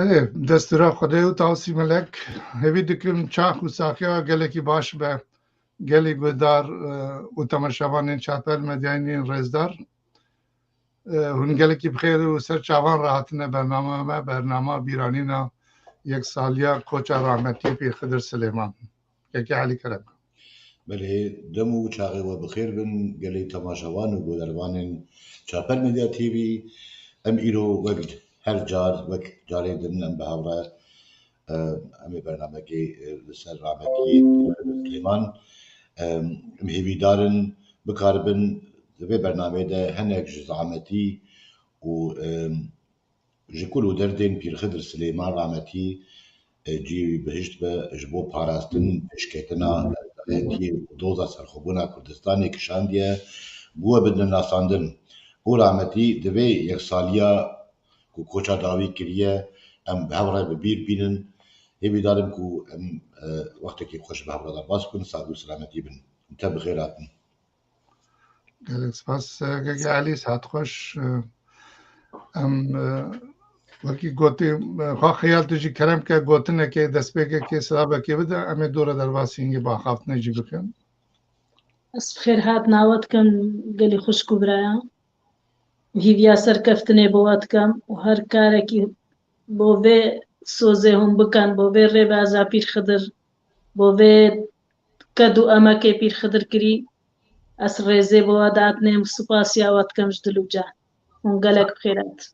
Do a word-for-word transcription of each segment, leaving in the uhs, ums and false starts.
Destûra Xwedê û tawsî melek. Hêvî dikim çax û saxiya gelekî baş be gelî guhdar, e, û temaşevanên Çapel Medyayî yên rêzdar. E, hûn gelekî bi xêr û ser çavan re hatine bernama me, bernama bîranîna yeksaliya koça rahmetî Pîr Xidir Silêman. Kekê Elî Kerem. Belê, dem û çaxê we bi xêr bin, gelê temaşevan û guhdarvanên Çapel Medya T V. Em îro wek her car, wek carê din em bi hev re, e, em ê bernamekê, e, li ser rahmetiyê Silêman, e, em hêvîdar in bikaribin di vê bernameyê de hinek ji zehmetî û, e, ji kul û derdên Pîr Xidir Silêman rahmetî, e, cihê wî bihişt be, ji bo parastin, pêşketina, e, hetiyê û doza serxwebûna Kurdistanê kişandiye, bûye bidine nasandin. Û rahmetî di vê yeksaliya ku koça dawî kiriye, em bi hev re bi bîr bînin. Hêvîdar im ku em, e, wextekî xweş bi hev re derbas bikin, sax û selametî bin. Te bi xêr hatin. Gelek spas, e, Kekê Elî, saet xweş. E, em, e, wekî gotî, e, xwe xeyal tu jî kerem ke gotinekê, destpêkekê, silavekê bide, em ê dû re derbasî hingê biaxaftinê jî bikin. Ez bi xêr hatina we dikim, gelî xwişk û biraya. Hîviya serkeftinê bo we dikim û her karekî bo vê sozê hûn bikin, bo vê rêbaza Pîr Xidir, bo vê ked û emekê Pîr Xidir kirî, ez rêzê bo we datinêm, supasiya we dikim ji dil û can. Hûn gelek bi xêr hatin.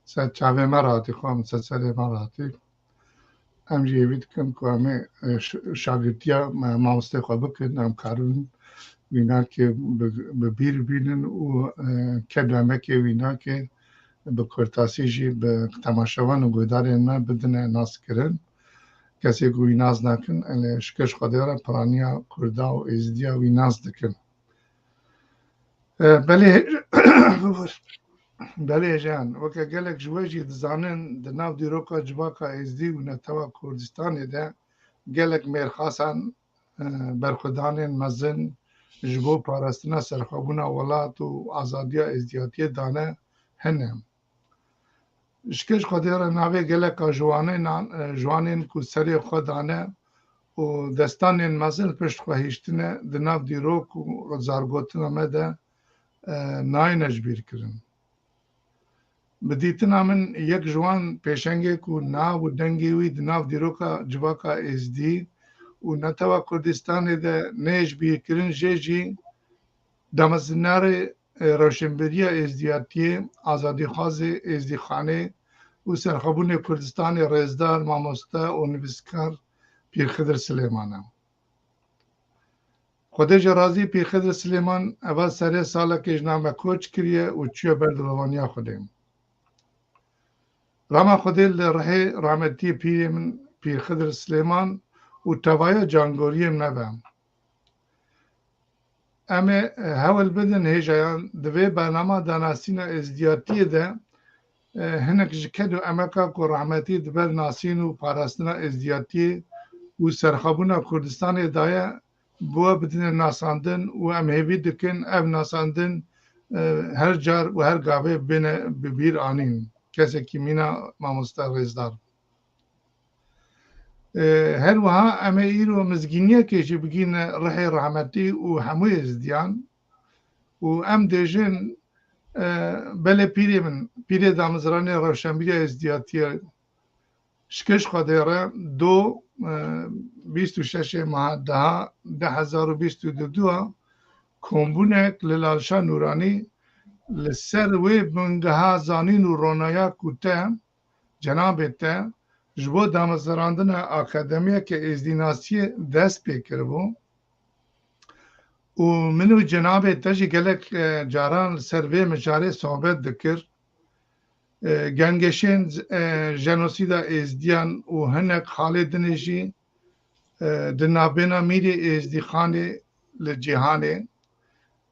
Ser çavê me re hatî, xwe miseselê me re hatî. Em jî hêvî dikin ku em ê, e, ş-, şagirtiya, e, mamostê xwe bikin, em karin wînakê bi, bi bîr bînin û, e, ked û emekê wînakê bi kurtasî jî bi temaşevan û guhdarên me bidine naskirin. Kesê ku wî nas nakin, em ê şikir ji Xwedê re piraniya Kurda û Êzidiya wî nas dikin. E, belê, belê hêjan, weke gelek ji we jî dizanin, di nav dîroka civaka Êzdî û netewa Kurdistanê de gelek mêrxasan, e, berxwedanên mezin ji bo parastina serxwebûna welat û azadiya Êzdiyatiyê dane hene. Ji kej Xwedê re navê geleka ji wanênan, e, ji wanên ku serê xwe dane û destanên mezin pişt xwe hiştine di nav dîrok û zargotina me de, e, nayêne ji bîr kirin. Bi dîtina min yek ji wan pêşengê ku nav û dengê wî di nav dîroka civaka Êzdî û netewa Kurdistanê de neyê ji bîr kirin jê jî damezinarê, e, rewşenberiya Êzdiyatiyê, azadîxwazê Êzdîxanê û serxwebûnê Kurdistanê rêzdar, mamoste û nivîskar Pîr Xidir Silêman e. Xwedê ji razî Pîr Xidir Silêman eva serê salekê ji nav me koç kiriye û çûye ber dilovaniya Xwedê. Rama Xwedê li rihê rahmetiyê pîrê min Pîr Xidir Silêman û tevaya cangoriyên me be. Em ê, e, hewl bidin hêjayan di vê bernama danasîna êzdiyatiyê de, e, hinek ji ked û emeka ku rahmetî di ber nasîn û parastina êzdiyatiyê û serxwebûna Kurdistanê daye, bi we bidine nasandin û em hêvî dikin ev nasandin, e, her car û her gavê bêne bi bîr anîn. Kesekî mîna mamoste rêzdar. E, her wiha em ê îro mizgîniyekê jî bigîne rihê rahmetî û hemû êzdiyan û em dêjin, e, belê pîrê min, pîrê damezranê rewşenbîriya êzdiyatiyê, şikir ji Xwedê re do, e, bîst û şeşê meha deha du hezar û bîst û du a kombûnek li Lalşa Nûranî li ser wê bingeha zanîn û ronaya ku te, cenabê te, ji bo damezrandina akademiyeke êzdînasiyê dest pê kiribû û min û cenabê te jî gelek, e, caran li ser vê mijarê sohbet dikir. E, gengeşên, e, jenosîda Êzdiyan û hinek xalê dinê jî, e, di navbêna mîrê Êzdîxanê li cîhanê,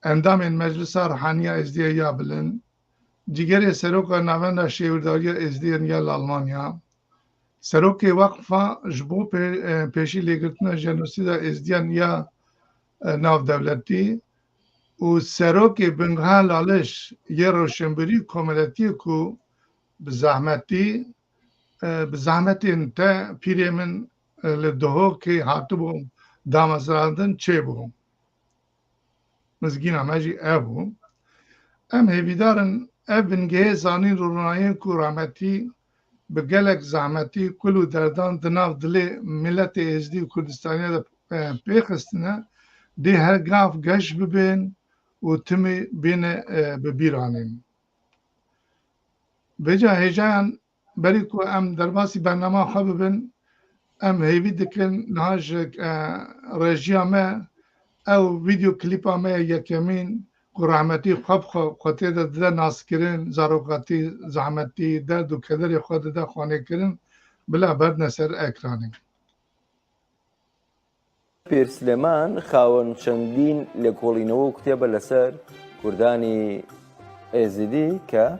endamên Meclisa Ruhaniya Êzdiya ya Bilind, cîgerê seroka Navenda Şêwirdariya Êzdiyan ya li Almanya, serokê Weqfa ji bo pê-, e, pêşî lêgirtina jenosîda Êzdiyan ya, e, navdewletî û serokê bingeha Laliş yê rewşenbîrî komeletiyê ku bi zehmetî, e, bi zehmetên te pîrê min, e, li Duhokê hatibû damezrandin çêbû. Mizgîna me jî ev bû. Em hêvîdar in ev bingehê zanîn û ronahiyên ku rahmetî bi gelek zehmetî, kul û derdan di nav dilê miletê Êzdî û Kurdistaniya de, e, pê xistine, dê her gav geş bibên û timî bêne, e, bi bîr anîn. Vêca hêjayan berî ku em derbasî bernama xwe bibin, em hêvî dikin niha ji, e, rejiya me ew vîdeo klîpa me yekemîn ku rahmetî xwe bi xwe, xwe tê de dide naskirin, zarokatî, zehmetî, derd û kederê xwe dide xwanêkirin, bila berdine ser ekranê. Pîr Silêman xawend çendîn lêkolînەوە و کتێبە لەسەر کوردانی ئێزیدی کە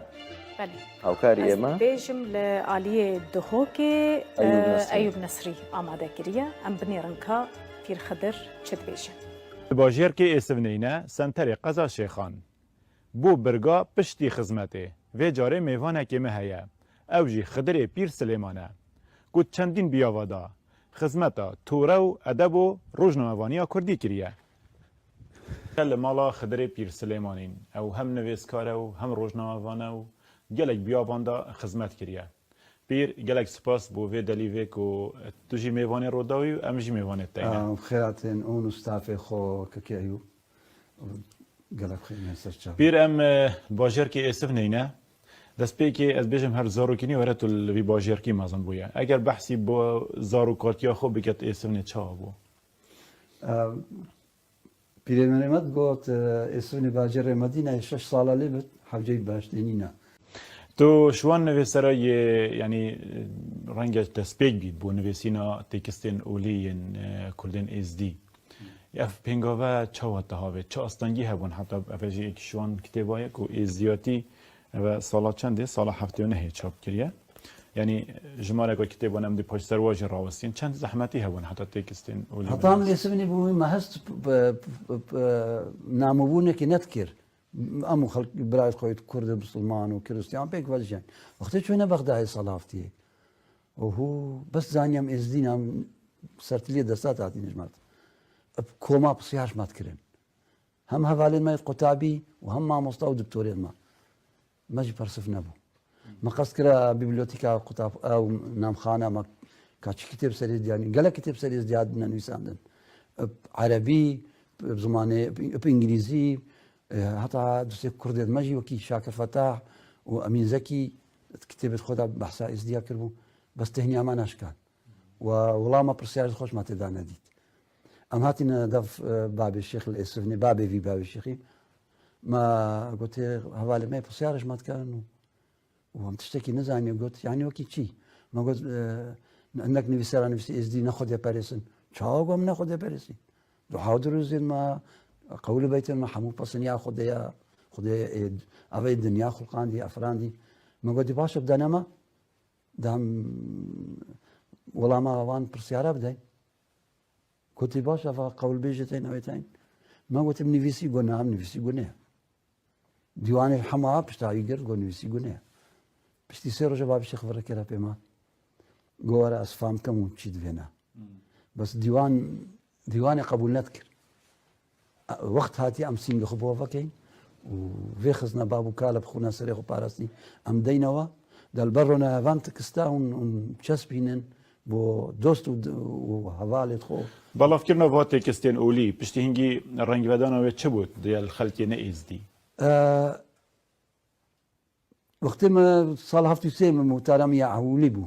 Belê. هاوکاری Ez ئێمە dibêjim li aliyê Duhokê Eyûb e, Nesrî. Eyûb Nesrî amade kiriye. Em binêrin ka Pîr Xidir çi dibêje. Li bajêrkê Êsivneyne senterê qeza Şêxan. Bo birga piştî xizmetê, vê carê mêvanekê me heye. Ew jî Xidirê Pîr Silêman e. Ku çendîn biyava da, xizmeta tore û edeb û rojnamevaniya kurdî kiriye. Li mala Xidirê Pîr Silêmanîn. Ew hem nivêskar e û hem rojnamevan e û gelek biyavan da xizmet kiriye. Pîr, gelek spas bo vê delîvê ku tu jî mêvanê Rodawî û em jî mêvanê te ne. Xêratên ûn û stafê xwe kekê Eyûb. Gelek xêrên ser çav. Pîr, em e, bajêrkê Êsivneyne. Destpêkê ez bêjim her zarokînî were tu li vî bajêrkî mezin bûye. Eger behsî bo zarokatiya xwe biket Êsivnê çawa bû? Pîrê Merêmet got, Êsivnê bajêrê Medîneyê şeş sala lê bit, hewceyî behiştê nîne. Tu şiwan nivîsera yê, yanî renge destpêk bî bo nivîsîna têkistên olî yên e, kurdên êzdî. Ev pêngave çawa te havê? Çi astengî hebûn heta ev jî yek şiwan kitêba ye ku êzdiyatî ev sala çendê? Sala heftê û nehê çap kiriye. Yanî jimareka kitêban em dî paşserwa jî rawestîn. Çend zehmetî hebûn heta têkistên olî Heta em binivîsin. Êsivnê bû me hest p- p- p- p- namûbûnekê nedikir. Em û xelk birayê xwe yê Kurd û Misilman û Kiristiyan pêk ve dijîn. Wextê çûne Bexdayê sala heftiyê. Û hû bes zanî em êzdî ne, em sertiliyê desat hatîne ji me re. Bi koma pisyar ji me dikirin. Hem hevalên me yê qutabî û hem mamosta û doktorên me. Me jî persif nebû. Me qest kira bibliyoteka qutab ew namxana me ka çi kitêb serê êzdî, yanî gelek kitêb serê êzdî hatine nivîsandin. Bi erebî, bi zimanê, bi îngilîzî, e, heta dustê kurdê me jî wekî Şakir Fetah û Emîn Zekî kitêbê xwe de behsa êzdiya kiribû. Bes têhniya me neşkan. We wila me pirsiyar ji xwe ji me tê de nedît. Em hatîne dev, e, babê Şêx li Êsivnê, babê vî babê Şêxî. Me gotê, hevalê me pirsiyar ji me dikin û, û em tiştekî nizaniye. Got, yanî wekî çî? Me got, e, hinek nivîsera nivîsî êzdî ne Xwedê perêsin. Çawa ku em ne Xwedê perêsîn? Duha û dirûzên me, qewlî beytên me hemû pesiniya Xwedê ye. Xwedê ê, ev ê dinya xulqandî, efirandî. Me gotî, baş e, bidene me. Dem welama wan pirsyara bideyn. Gotî, baş e, eva qewlbêjê tên, ew ê tên. Me gotî, bi nivîsî got, na, em nivîsî got ne. Dîwanê hema pişta wî girt, got, nivîsî got ne. Piştî sê roja babî Şêx vire kere pê me. Got, were ez fam kem hûn çi divêne. Bes dîwan, dîwanê qebûl nedikir. Wext hatiye em sîngê xwe bo vekeyn û vê xizna bab û kala bi xûna serê xwe parastî em deynewe. De li ber rona evan tikista hûn, hûn çespînin bo dost û, û hevalê xwe. Belavkirina va têkistên olî, piştî hingî rengvedana wê çi bû di gel xelkê ne êzdî? E, Wextê me sal heftê û sê me muhtaramiya ewilî bû.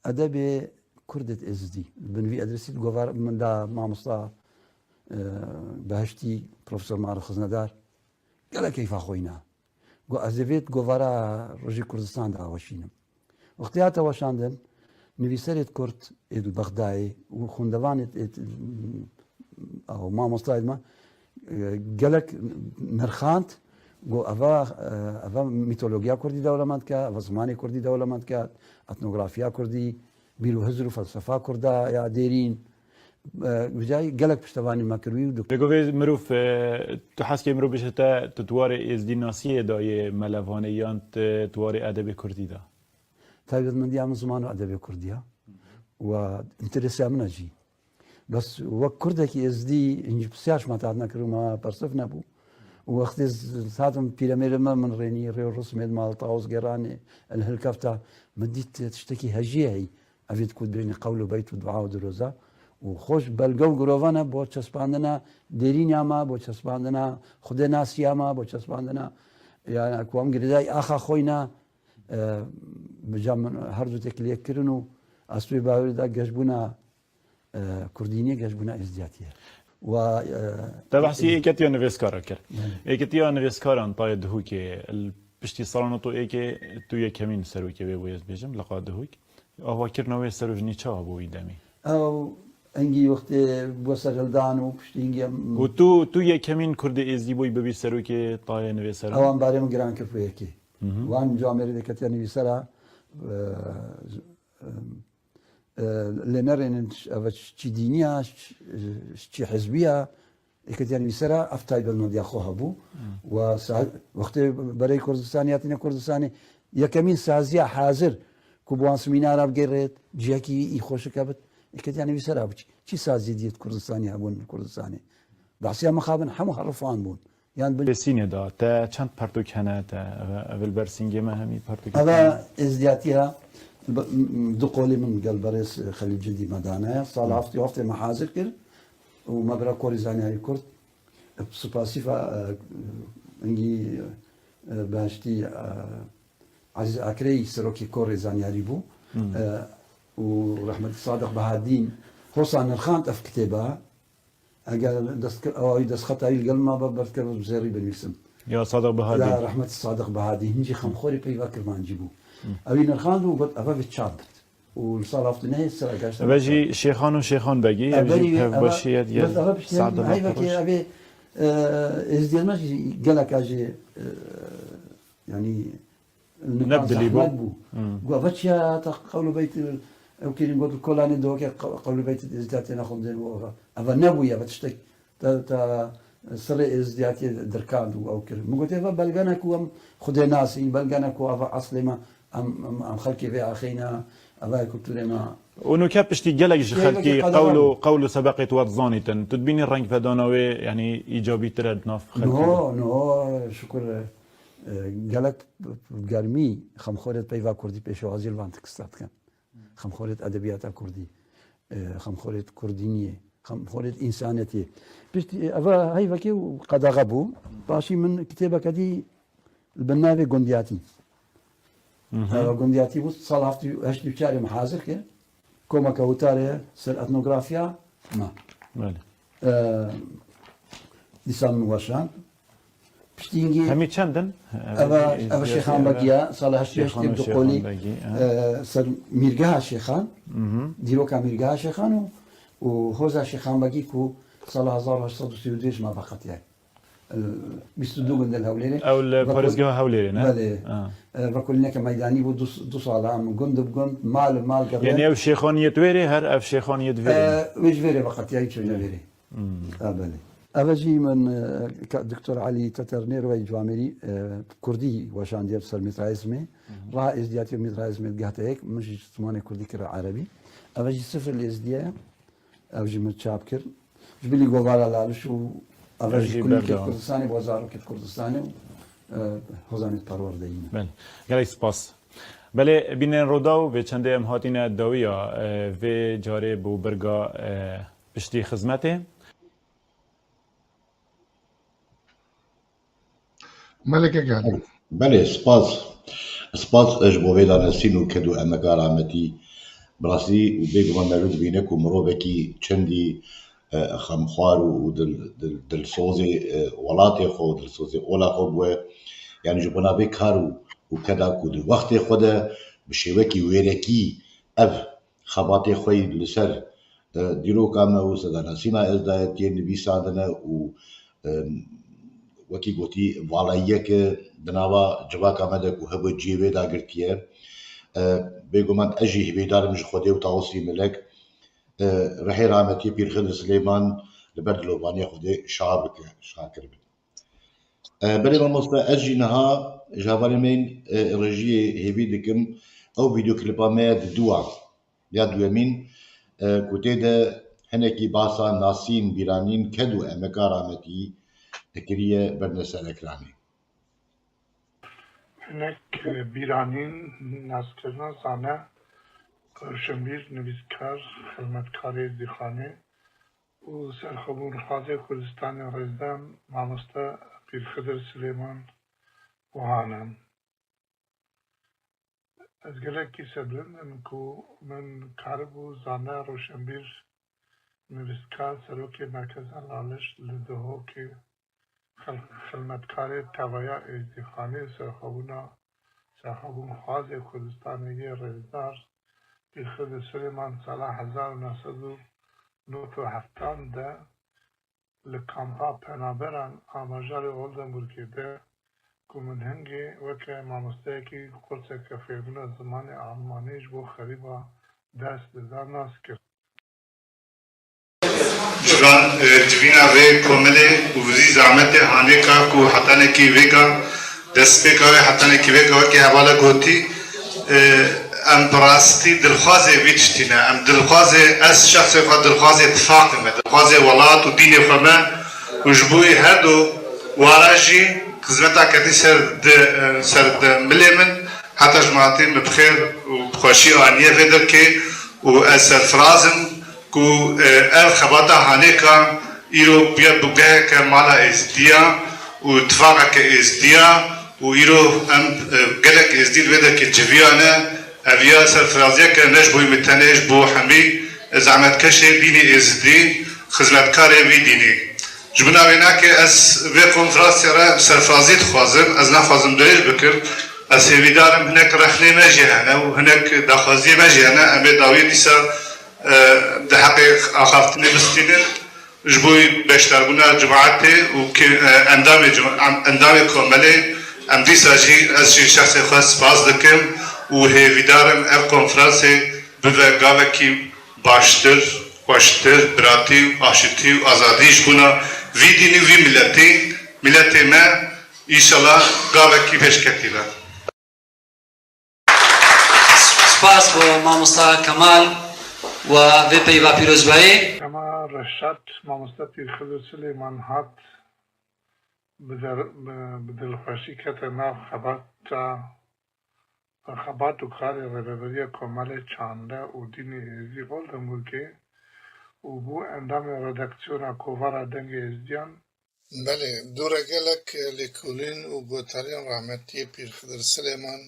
Edebê Kurdê Êzidî. Li bin vî edresî di govar min da mamosta, e, Behiştî, Profesor Marif Xiznedar. Gelek keyfa xwe îna. Got, ez ê vê govara Rojê Kurdistan de aweşînim. Wextê hate weşandin, nivîserê Kurd ê di Bexdayê û xwendevanê ê, ê, ew mamostayê me, e, gelek nirxand, got, eva, e, eva mîtologiya Kurdî dewlemend ke, eva zimanê Kurdî dewlemend ke, etnografiya Kurdî, bîr û hizir û felsefa Kurda ya dêrîn, e, wicayî gelek piştevanî me kir wî û dok- Lê govê mirov, e, tu hez kê mirov bêje te, tu di warê êzdînasiyê de yê melevanê yan tu di warê edebê Kurdî de? Taybetmendiya min ziman û edebê kurdî ye. Û enteresiya min e jî. Bes wek kurdekî êzdî, hîn jî pisyar ji me hatine kirin û me bersiv nebû. Û wextê ez hatim pîremêrê me min rênî, rê û rismê di mal tawozgeranê, li hilkefta, min dît tiştekî hejiyê heyî. Evê diku dibênî qewl û beyt û dua û diroza. Û xweş belge û girova ne bo çespandina dêrîniya me, bo çespandina xwedênasiya me, bo çespandina, yani, ku em girêdayî axa xwe yî ne, e, bi ca min her du têkiliyek kirin û ez tu wê bawerî de geşbûna, e, kurdîniyê, geşbûna êzdiyatiyê. Wa, e, Te behsî êketiya nivîskara kir. Belê. Êketiya nivîskaran tayê Dihûkê, li piştî salana tu êkê, tu yekemîn serokê wê bû, ez bêjim, li qa Dihûk. Avakirina wê serovinî çawa bû wî demî? Ew hingî wextê bû serhildan û piştî hingî em Û tu, tu yekemîn Kurdê Êzdî bûyî bibî serokê tayê nivîsera? Ewan barê min giran kir wê yekê. Hı hı. Wan camêrê de ketiya nivîsera, e, e, lê nerênin ş-, ev çi dîniya, ş-, ş-, çi hizbiya, êketiya nivîsera ev taybetmendiya xwe hebû. Hı. Wa sa-, wextê berê Kurdistanê hatine Kurdistanê, yekemîn saziya hazir ku bi wan semînara bigêrêt, cihekî î xweşik hebit, êketiya nivîsera bû. Çi, çi saziyê diyê di Kurdistanê hebûn li Kurdistanê? Behsiya mixabin hemû herifan bûn. Yan bin Lê Sînê de te çend pertûk hene te? Ev, ev li ber sîngê me hemî pertûkê Eve te hene? Êzdiyatiya bi, m-, m-, du qolê min gel berêz Xelîl Cindî me dane. Sala Hı. heftê heftê me hazir kir û me bira Korî Zanyarî Kurd. Spasîfa, e, hingî, e, behiştî, e, Ezîz Akrey serokê Korê Zanyarî bû. Hı. E, û rehmetî Sadiq Bahadîn hosa nirxand ev kitêba. Eger dest, ew wî destxeta wî li gel ma be, berdikeve bi zêrî binivîsim. Ya Sadiq Bahadîn. Ya rehmet Sadiq Bahadîn. Hîn jî xemxorê peyva kirmancî bû. Hı. Ew wî nirxand û got, eve vê çap bit. Û li sal heftê nehê sera gaşt. Eve jî Şêxan û Şêxan Begî, ev jî berî wê, eve, pevbaşî ye diye bes eve piştî Sadiq heyvekê Bahadîn. Eve, e, êzdiyên me jî geleka jî, e, yanî Nikan Nebdilî bû. Zehmet bû. Hmm. Got, "Eva çiya ta qewl û beyt, ew kêrîn got, kolanê dihokê qe-, qewl û beyt êzdiyatê nexwendin û eva." Eva nebûye, eva tiştek te, te sirê êzdiyatê dirkand û ew kir. Min got, "Eva belgene ku em Xwedê nasîn, belgene ku eva eslê me, em, em, em xelkê vê axê ne, eva ye kulturê me." Û nûke piştî gelek ji Gelek xelkî gelek qewl û, qewl û sebeqê tu we dizanîtin. Tu dibînî rengvedana wê, yanî îcabîtir e di nav xelkê de? No, no, şukur, e, gelek bi germî xemxorêt peyva kurdî pêşewazî li van teksta dikin. Xemxorêt edebiyata kurdî, e, xemxorêt kurdîniyê, xemxorêt însanetiyê. Piştî, e, eva heyvekê û qedexe bû. Paşî min kitêbeke dî li bin navê Gundiyatî. Hı hı. Eva Gundiyatî bû, sal heftê û heşt û çarê min hazir kir. Komeke witare ser etnografiya me. Belê. E, dîsa min weşand. Piştî hingî Hemî çend in? Eve, eve Şêxan Begî ye, sala heştê heştê Şêxan û du Şêxan qolî, Begî, ha. E, ser Mîrgeha Şêxan, Hı hı. dîroka Mîrgeha Şêxan û, û hoza Şêxan Begî ku sala hezar û heşt sed û sî û du ji me veqetiye. E, bîst û du gund li Hewlêrê. Ew li Vekul- parêzgeha Hewlêrê, ne? Belê. Ha. E, vekulîneke meydanî bû, du, du sala em gund bi gund, mal bi mal geriyan. Yanî ev Şêxaniyê di wêrê, her ev Şêxaniyê di vêrê. E, wê ji vêrê veqetiye, hiç wê ne vêrê. Hmm. Ha, belê. Eve jî min, e, ka-, Doktor Elî Teter Nêrwey camêrî, e, kurdî weşandiye ser Mîtraîzmê. Hı hı. Reha êzdiyatî û Mîtraîzmê digehte yek, min jî zimanê kurdî kire erebî. Eve jî Sifir Êzdiye, ev jî min çap kir. Ji bilî Govara Laliş û eve Ev jî jî kulîlkê berdevam. Kurdistanê, bo zarokê Kurdistanê û, e, hozanê perwerdeyî ne. Belê. Gelek spas. Belê, bînerên Rûdaw, vê çendê em hatine dawiya, e, vê carê bo birga, e, piştî xizmetê. Meleke geldi. Belê, spas. Spas ji bo vê danesîn û ked û emeka rahmetî. Bi rastî û bêguman me dibîne ku mirovekî çendî, e, xemxwar û, û dil, dil, dilsozê, e, welatê xwe û dilsozê ola xwe bûye. Yanî ji bona vê kar û, û keda ku di wextê xwe de bi şêwekî wêrekî ev xebatê xwe yî li ser, e, dîroka me û sedanasîna êzdayetiyê nivîsandine û, e, wekî gotî, valayiyeke di nava civaka me de ku hebû cihê wê dagirtiye. E, bêguman ez jî hêvîdar im ji Xwedê û Tawusî Milek, e, rihê rahmetiyê Pîr Xidir Silêman li ber dilovaniya Xwedê şa bike, şakir bin. E, belê mamoste, ez jî niha ji hevalê me yên, e, rejiyê hêvî dikim, Ew vîdeoklipa me ya diduwa, ya duyemîn, e, ku tê de hinekî basa Nasîn Bîranîn ked û emeka rahmetî dikiriye berne ser ekranê. Hinek, e, Bîranîn, naskirina zane, rewşenbîr, nivîskar, xizmetkarê Zîxanê û serxwebûn xwazê Kurdistanê rêzdar mamoste Pîr Xidir Silêman wiha ne. Ez gelekî serbilind im ku min karibû zane, rewşenbîr, nivîskar, serokê Merkeza Laliş li Dihokê, xil-, xilmetkarê Tevaya Êzdîxanê û serxwebûna, serxwebûn xwazê Kurdistanê yê rêzdar Pîr Xidir Silêman sala hezar û neh sed û nod û heftan de li kampa penaberan a bajarê Oldenburgê de ku min hingê weke mamosteyekî kurseke fêrbûna zimanê almanî ji bo xerîba dest dida nas kir. Ji van, e, civîna vê komelê û vizî zehmetê hanêka ku hetanekî vêga, destpêka wê hetanekî vêga wekî hevala gotî, e, em bi rastî dilxwazê vî tiştî ne. Em dilxwazê, ez şexsê xwe dilxwazê tifaqê me, dilxwazê welat û dînê xwe me û ji bo wî her du wara jî xizmeta ketî ser di, e, ser di milê min, heta ji min hatî min bi xêr û bi xweşî aniye vê derkê û ez serfiraz im ku, e, ev xebata hanêka îro bûye bûgeheke mala Êzidiya û tifaqeke Êzidiya û îro em, e, gelek Êzidî li vê derkê civiyane. Ev ya serfiraziyeke ne ji bo min tenê, ji bo hemî zehmetkeşê dînê Êzidî, xizmetkarê vî dînî. Ji bo wê nake ez vê konferansê re serfirazî dixwazim, ez naxwazim dirêj bikim. Ez hêvîdar im hinek rexnê me jî hene û hinek daxwaziyê me jî hene. Em ê dawiyê dîsa, e, di heqê axaftinê bistînin. Ji bo beşdarbûna cemaetê û kê-, e, endamê cem-, em-, endamê komelê, em dîsa jî, ez jî şexsê xwe spas dikim û hêvîdar im ev konferansê bibe gavekî baştir, xweştir, biratî û aşitî û azadî ji bona vî dînî û vî miletî, miletê me, înşallah gavekî pêşketî be. Spas bo mamosta Kemal we vê peyva pîrozbayê. Dema Reşat mamosta Pîr Xidir Silêman hat bi der-, bi, bi dilxweşî kete nav xebata, xebat û karê Rêveberiya Komelê Çande û Dînê Êzidî Oldenburgê û bû endamê redaksiyona Kovara Dengê Êzidiyan, Belê, dû re gelek lêkolîn û gotariyên rahmetiyê Pîr Xidir Silêman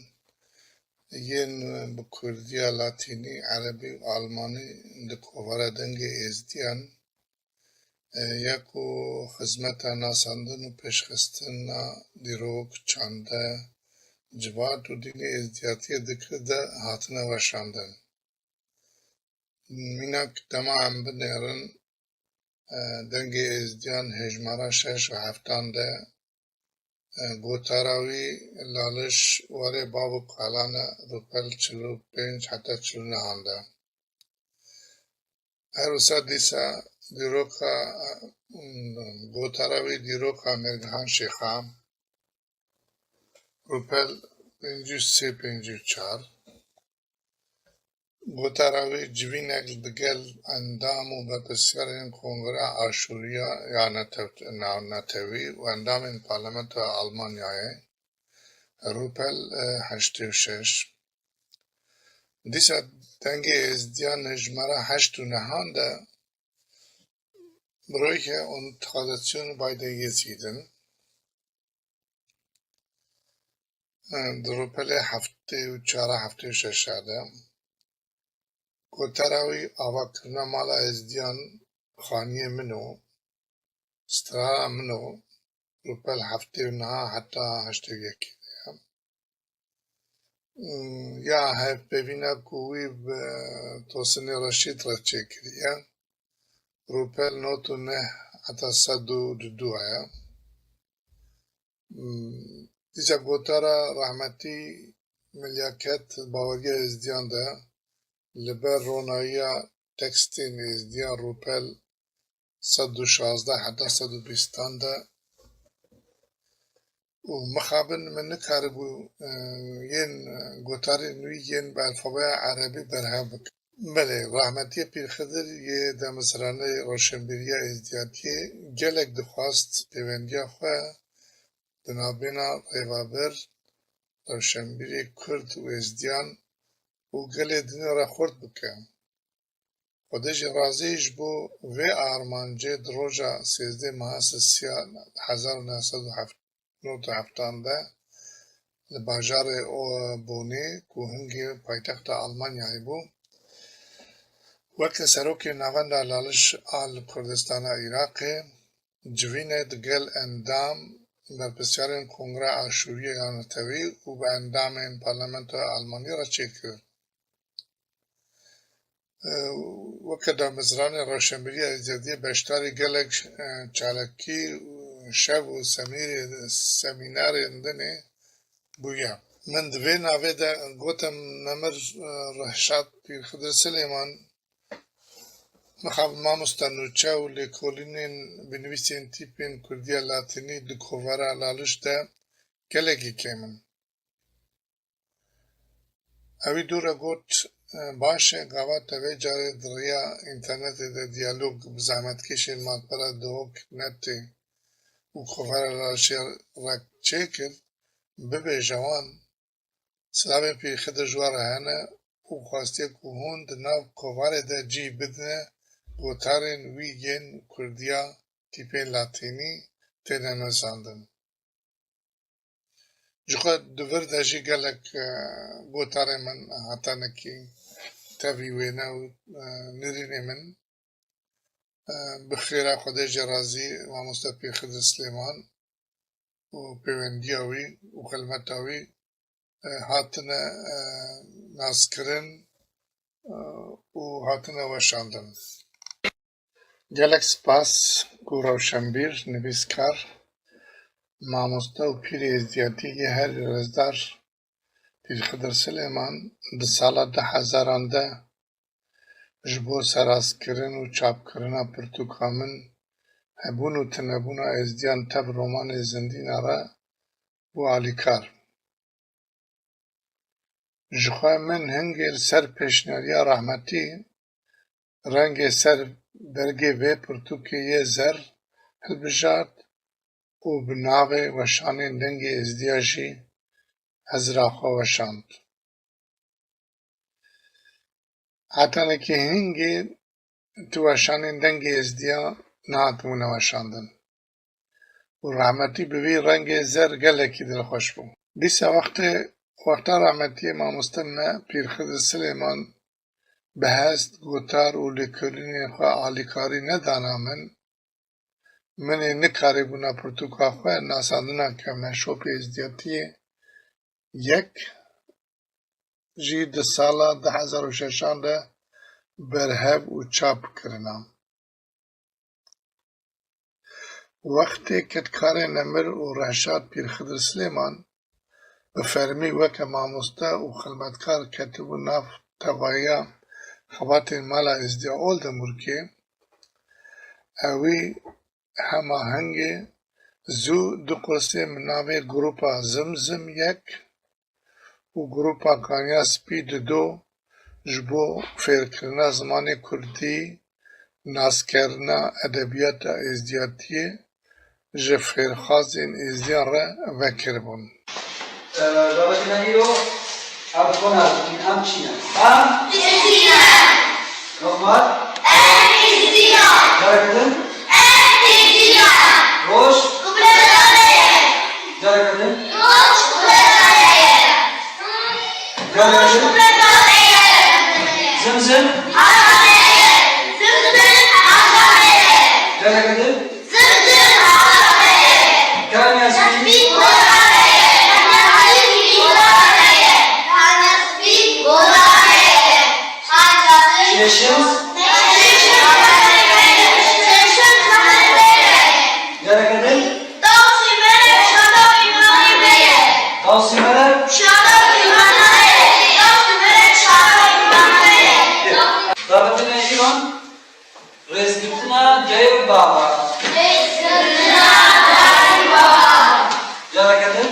yên bi kurdiya latînî, erebî û almanî di kovara Dengê Êzdiyan, e, ya ku xizmeta nasandin û pêşxistina dîrok, çande, civat û dînê êzdiyatiyê dikir de hatine weşandin. Mînak dema em binêrin, e, Dengê Êzdiyan hejmara şeş û heftan de, e, gotara wî Laliş warê bav û kalan e, rûpel çil û pênc heta çil û nehan de. Her wisa dîsa dîroka, e, gotara wî dîroka Mêrgihan Şêxa, rûpel pêncî û sê, pêncî û çar. Gotara wî civînek digel endam û berpirsyarên Kongreya Aşûriya ya Netew-, Navnetewî û endamên Parlamentoya Almanyayê, rûpel, e, heştê û şeş. Dîsa Dengê Êzdiyan hejmara heşt û nehan de Bräuche und Traditionen bei den Jesiden. Di rûpelê heftê û çar a heftê û şeş a de gotara wî avakirina mala Êzdiyan xaniyê min o, strana min o, rûpel heftê û neh a heta heştê û yekê de ye. Ya hevpeyvîna ku wî bi Tosinê Reşîd re çêkiriye, rûpel nod û neh heta sed û du a ye. Dîsa gotara rehmetî Milyaket Baweriya Êzdiyan de li ber ronayiya tekstên Êzdiyan rûpel sed û şazdeh heta sed û bîstan de û mixabin min nikaribû, e, yên, e, gotarên wî yên bi alfabeya erebî berhev bikim. Belê, rehmetiyê Pîr Xidir yê demizranê roşenbîriya êzdiyatiyê gelek dixwast pêwendiya xwe di navbêna rêvebir, rewşenbîrê Kurd û Êzdiyan û gelê dinê re xurt bike. Xwedê jî razî ji bo vê armancê di roja sêzdeh meha Sisiya hezar û neh sed û nod û heftan de li bajarê O-, Bonê ku hingê paytexta Almanyayê bû, weke serokê Navenda Laliş a li Kurdistana Iraqê civînê digel endam berpirsiyarên Kongreya Aşûriya ya Netewî û bi endamên Parlamentoya Almanî re çêkir. E, weke damezranê rewşenbîriya êzdiyatiyê beşdarî gelek, e, çalakî û şev û semîrê-, semînerên dinê bûye. Min di vê navê de gotim Memir, e, Rehşat Pîr Xidir Silêman, mixabin mamosta nûçe û lêkolînên binivîsên tîpên Kurdiya Latînî di kovara Laliş de gelekî kêm in. Ewî dû re got, e, baş e, gava te vê carê di riya înternetê de diyalog bi zehmetkêşên malpera Dihok Netê û kovara Lalişê re çêkir, bibêje wan, silavên Pîr Xidir ji we re hene û xwestiye ku hûn di nav kovarê de cî bidine gotarên wî yên Kurdiya tîpên Latînî têne nivîsandin. Ji xwe di vir de jî gelek, e, gotarên min hate nekî tevî wêne û, e, nirînê min, e, bi xêra Xwedê jê razî mamoste Pîr Xidir Silêman û pêwendiya wî û xilmeta wî, e, hatine, e, naskirin, e, û hatine weşandin. Gelek spas ku rewşenbîr, nivîskar, mamoste û pîrê êzdiyatî yê herî rêzdar Pîr Xidir Silêman di sala du hezaran de ji bo serastkirin û çapkirina pirtûka min Hebûn û Tunebûna Êzdiyan tev romanê Zindîna re bû alîkar. Ji xwe min hingê li ser pêşniyariya rehmetî rengê ser bergê vê pirtûkê yê zer hilbijart û bi navê Weşanên Dengê Êzdiya jî hizra xwe weşand. Hetanekî hingê tu weşanên Dengê Êzdiya nehatibûne weşandin û rehmetî bi vî rengê zer gelekî dilxweş bû. Dîsa wextê, wexta rehmetiyê mamoste me Pîr Xidir Silêman bi hest, gotar û lêkolînên xwe alîkarî nedana min, min ê nikarîbûna pirtûka xwe nasandina kevneşopê êzdiyatiyê yek jî di sala du hezar û şeşan de berhev û çap kirina. Wextê kedkarê Nemir û Rehşat Pîr Xidir Silêman bi fermî weke mamoste û xilmetkar ketibû nav tevahiya xebatên Mala Êzdiya Oldenburgê, ewî hema hingê zû du qursê bi navê Grupa Zimzim yek û Grupa Kaniya Spî Dido ji bo fêrkirina zimanê kurdî, naskerina edebiyata êzdiyatiyê ji fêrxazên êzdiyan re vekiribûn. Ee, Babetî me îro ev xwe nas dikin, em çi ne? Em êzdiyan. Noxmat? Em êzdiyan. Careke din? Em êzdiyan. Roj? Qibledane ye. Careke din? Roj qibledane ye. Careke din? Roj qibledane ye. Zimzim? Azade ye. Zimzim azade ye. Careke din? Zimzim azade ye. Kaniya spî? Kaniya spî azade ye. Kaniya spî azade ye. Şêşim? Şêşim azade ye. Careke din? Dawsî me re şada îmanî me ye. Dawsî me re? Şada îmanî me ye. Dawsî me re şada îmanî me ye. Babetê me îro rêzgirtina dayê û bava. Rêzgirtina dayê û bava. Careke din?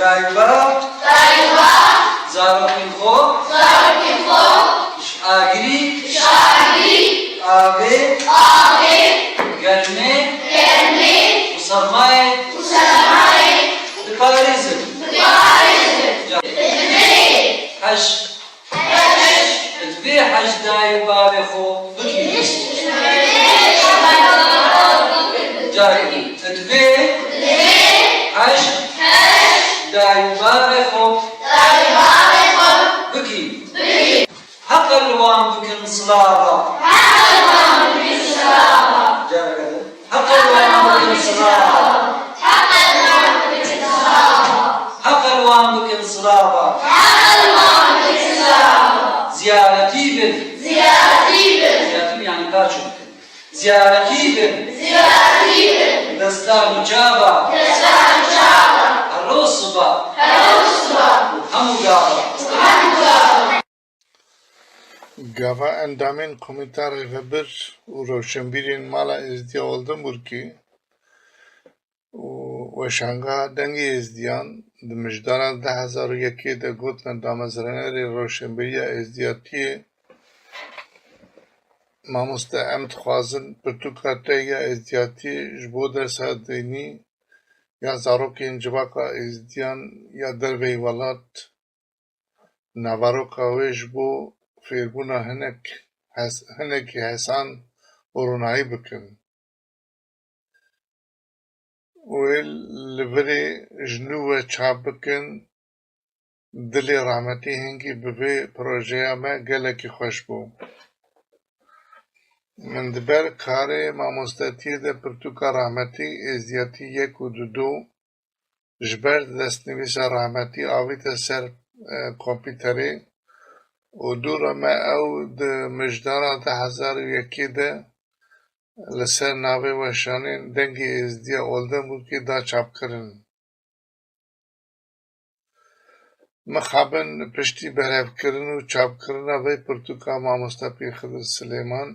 Dayû bav, dayû bav, zarokên xwe, zarokên xwe, ji agirî, ji agirî, avê, avê, germê, germê, û sermayê, û sermayê, diparêzin, diparêzin. Divê heş Divê heş dayê bavê xwe bikî. Careke din. Divê heş dayê bavê xwe bikî. Heqe li wan bikin silava. Careke din. Heqe li wan bikin silava. Heqe li wan bikin silava. Ziyaretî bin. Ziyaretî bin. Ziyaretî bin yani paço bikin. Ziyaretî bin. Ziyaretî bin. Destan û çava. Destan û çava. Her roj siba. Her roj siba. Û hemû gava. Û hemû gava. Gava endamên Komîta Rêvebir û rewşenbîrên Mala Êzdiya Oldenburgê û Weşangeha Dengê Êzdiyan di mijdara du hezar û yekê de gotin damezranerê Rewşenbîriya Êzdiyatiyê, Mamoste, em dixwazin pirtûka te ya êzdiyatî ji bo dersa dînî ya zarokên civaka Êzdiyan ya derveyî welat, naveroka wê ji bo fêrbûna hinek hes-, hinekî hesan û ronahî bikin. Wê li virê ji nû ve çap bikin. Dilê rehmetî hingî bi vê projeya me gelekî xweş bû. Min di ber karê mamostetiyê de pirtûka rehmetî Êzdiyatî yek û du do ji ber destnivîsa rehmetî avîte ser, e, kompîterê û dû re me ew di mijdara du hezar û yekê de li ser navê weşanên Dengê Êzdiya Oldenburgê da çapkirin. Mixabin piştî berhevkirin û çapkirina vê pirtûka Mamoste Pîr Xidir Silêman,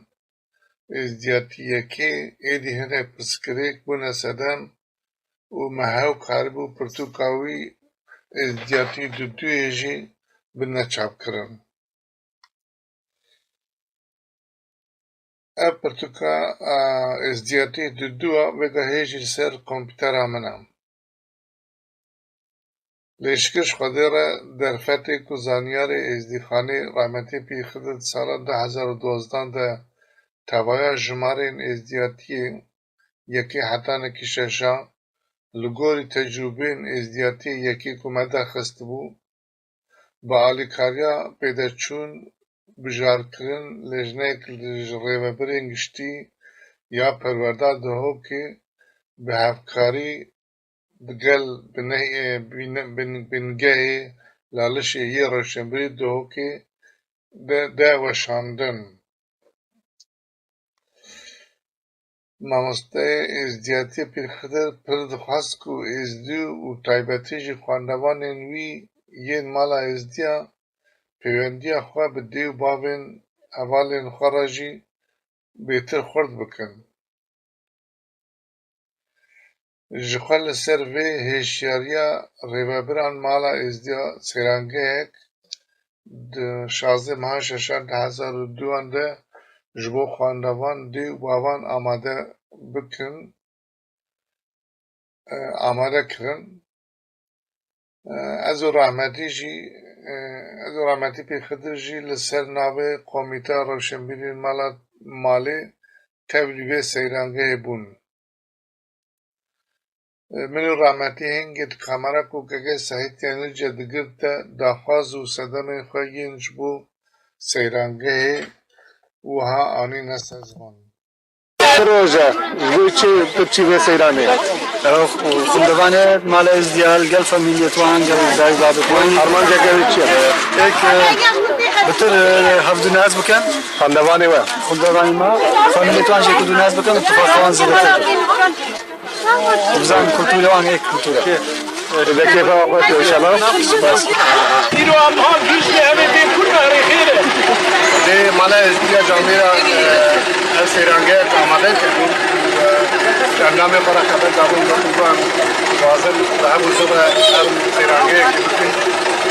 Êzdiyatî yekê, êdî hinek pirsgirêk bûne sedem û me hew karibû pirtûka wî Êzdiyatî du duyê jî bine çapkirin. Ev pirtûka, a, Êzdiyatî du dua vêga hê jî li ser kompîtera min e. Lê şikir ji Xwedê re derfetê ku zanyarê Êzdîxanê rehmetî Pîr Xidir di sala du hezar û duwazdeh de tevaya jimarên Êzdiyatiyê yekê hetanekî şeşa, li gorî tecrûbên Êzdiyatiyê yekê ku me derxistibû, bi alîkariya pêdeçûn, bijarkirin, lêjneyek ji rêvebirên giştî ya perwerda Duhokê bi hevkarî digel biney-, bin-, bin-, bingehê Lalişê yê rewşenbîrî Duhokê de, de weşandin. Mamosteyê Êzdiyatiyê Pîr Xidir pir dixwest ku Êzdî û taybetî jî xwendevanên wî yên mala Êzdiya pêwendiya xwe bi dê û bavên hevalên xwe re jî bêtir xurt bikin. Ji xwe li ser vê hêşiyariya rêvebiran mala Êzdiya seyrangehek di şazdeh meha şeşan du hezar û duan de ji bo xwendevan dê û bavan amade bikin, e, amade kirin. E, ez û rehmetî jî, e, ez û rehmetî Pîr Xidir jî li ser navê Komîteya Rewşenbîrî Mala, Malê tevlî vê seyrangehê bûn. Min û rehmetî hingê di kamera ku Keke Sehîd Tenirce digirt de daxwaz û sedemên xwe yên ji bo seyrangehê wiha anîne ser ziman. Çi roj e? Ji bo çi tu çî vê seyranê? Ev xwendevanê mala Êzdiya li gel famîliyê wan, gel dayik babê wan. Armanceke wê çi ye? Êk, e, bitir, e, hevdû nas bikin. Xwendevanê we? Xwendevanê me. Famîliyê wan jî hevdû nas bikin, tifaka wan zêdetir. Bizan kultura wan êk kultura. Bi kêfa xwe inşallah. Îro em ha giş li em ê bên kur me rê xêr e. Dê mala Êzdiya Camêra, e, ev seyrangeha amade kirbû. E, Endamê xwe re xeber dabûn, gotin ku em dixwazin bi hev û zû re ev sêrangeyekê bikin.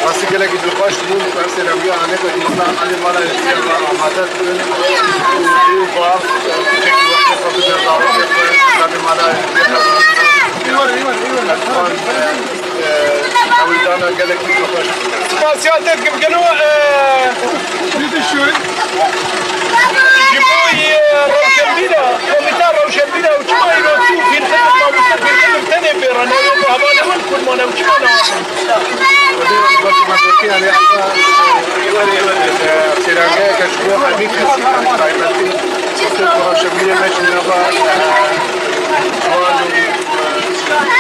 Rastî gelekî dilxweş bûn ku ev sêrangeya Alî Xweyî Mala, Alî Mala Êzidî re amade bikin û vê bav têkî wextê xwe bidin dawetê xwe, Endamê Mala Êzidî re. Ez wan, e, hewîldana gelekî dilxweş bûn. Spasiya te dikim gelo, e, Ji bo, e, rewşenbîra, komîta rewşenbîra û çima îro tu Pîrxidr, mamoste Pîrxidr tenê pê re newê bi hevalê win kurmane û çima nehatin? Wekî me gotî, yanî, eva, e, sêrangeyeke ji bo hemî kesî, yanî, taybetî, wekî ku rewşenbîrê me jî nava, e, ciwan û, e,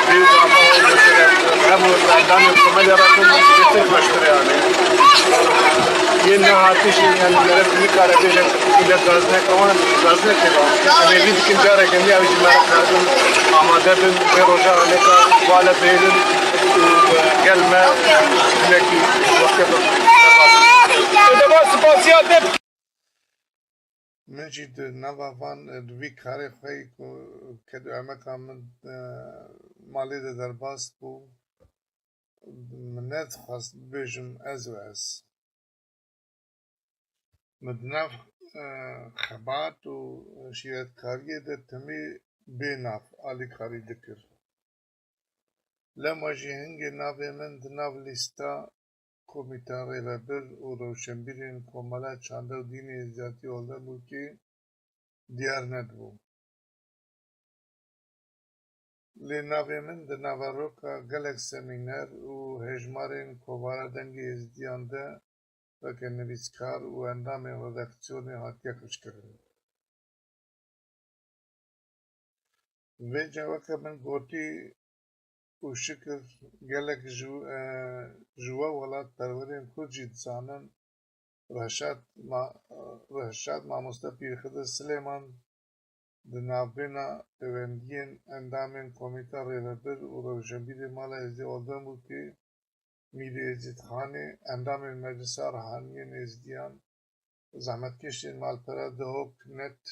vî û gava û mesela hemû endamên komelê re bûn, zêdetir xweştir e, yanî. Yên nehatî jî, yanî, meriv nikare bêje, millet gaz neke wan, gaz neke wan. Em ê vî dikin careke nî ew jî meriv xwedin amade bin, vê roja alêka bale bihêlin û gel me hinekî wextê xwe derbas bikin. Ê, dema spasiya te Min jî di nava van, e, di vî karê xwe yî ku ked û emeka min, e, malê de derbas bû, min nedixwest bibêjim ez û ez. Min di nav, e, xebat û şîretkariyê de timî bê nav alîkarî dikir. Lema jî hingê navê min di nav lîsta Komîta Rêvebir û Rewşenbîrên Komela Çanda û Dînê Êzidî Oldenburgê diyar nedibû. Lê navê min di naveroka gelek semîner û hejmarên Kovara Dengê Êzidiyan de weke nivîskar û endamên redaksiyonê hatiye hişkirin. Vêca weke min gotî û şikir gelek ji, e, ji we welatperwerên Kurd jî dizanin, Reşat Ma-, Reşat Mamoste Pîrxidir Silêman di navbêna pêwendiyên endamên Komîta Rêvebir û Rewşenbîrê Mala Êzidî Oldenburgê, Mîrê Êzîdxanê, endamên Meclisa Ruhaniyên Êzidiyan, zehmetkêşên malpera Dihok Net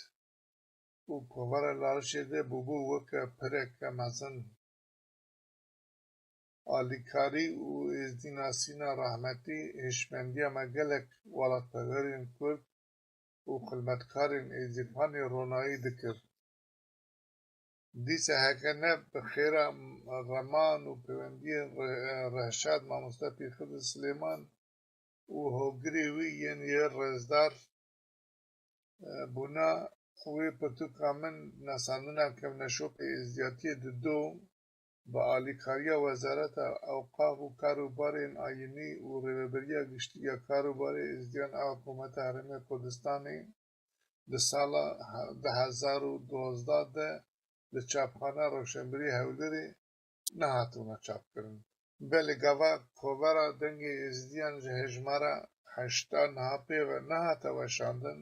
û Kovara Larişê de bûbû weke pireke mezin. Alîkarî û êzdînasîna rehmetî hişmendiya me gelek welatperwerên Kurd û xilmetkarên Êzîdxanê ronayî dikir. Dîsa heke ne bi xêra reman û pêwendiyên Re-, Reşad Mamoste Pîrxidir Silêman û hogirê wî yên yê rêzdar, e, bûna wê pirtûka min nasandina kevneşopê êzdiyatiyê dido, bi alîkariya Wezareta Ewqaf û Karûbarên Ayînî û Rêveberiya Giştî ya Karûbarê Êzdiyan a Hikûmeta Herêma Kurdistanê di sala he-, du hezar û dozdeh de li çapxana Rewşenbîrê Hewlêrê nehatibûna çapkirin. Belê gava Kovara Dengê Êzidiyan ji hejmara heşta niha pê ve nehate weşandin,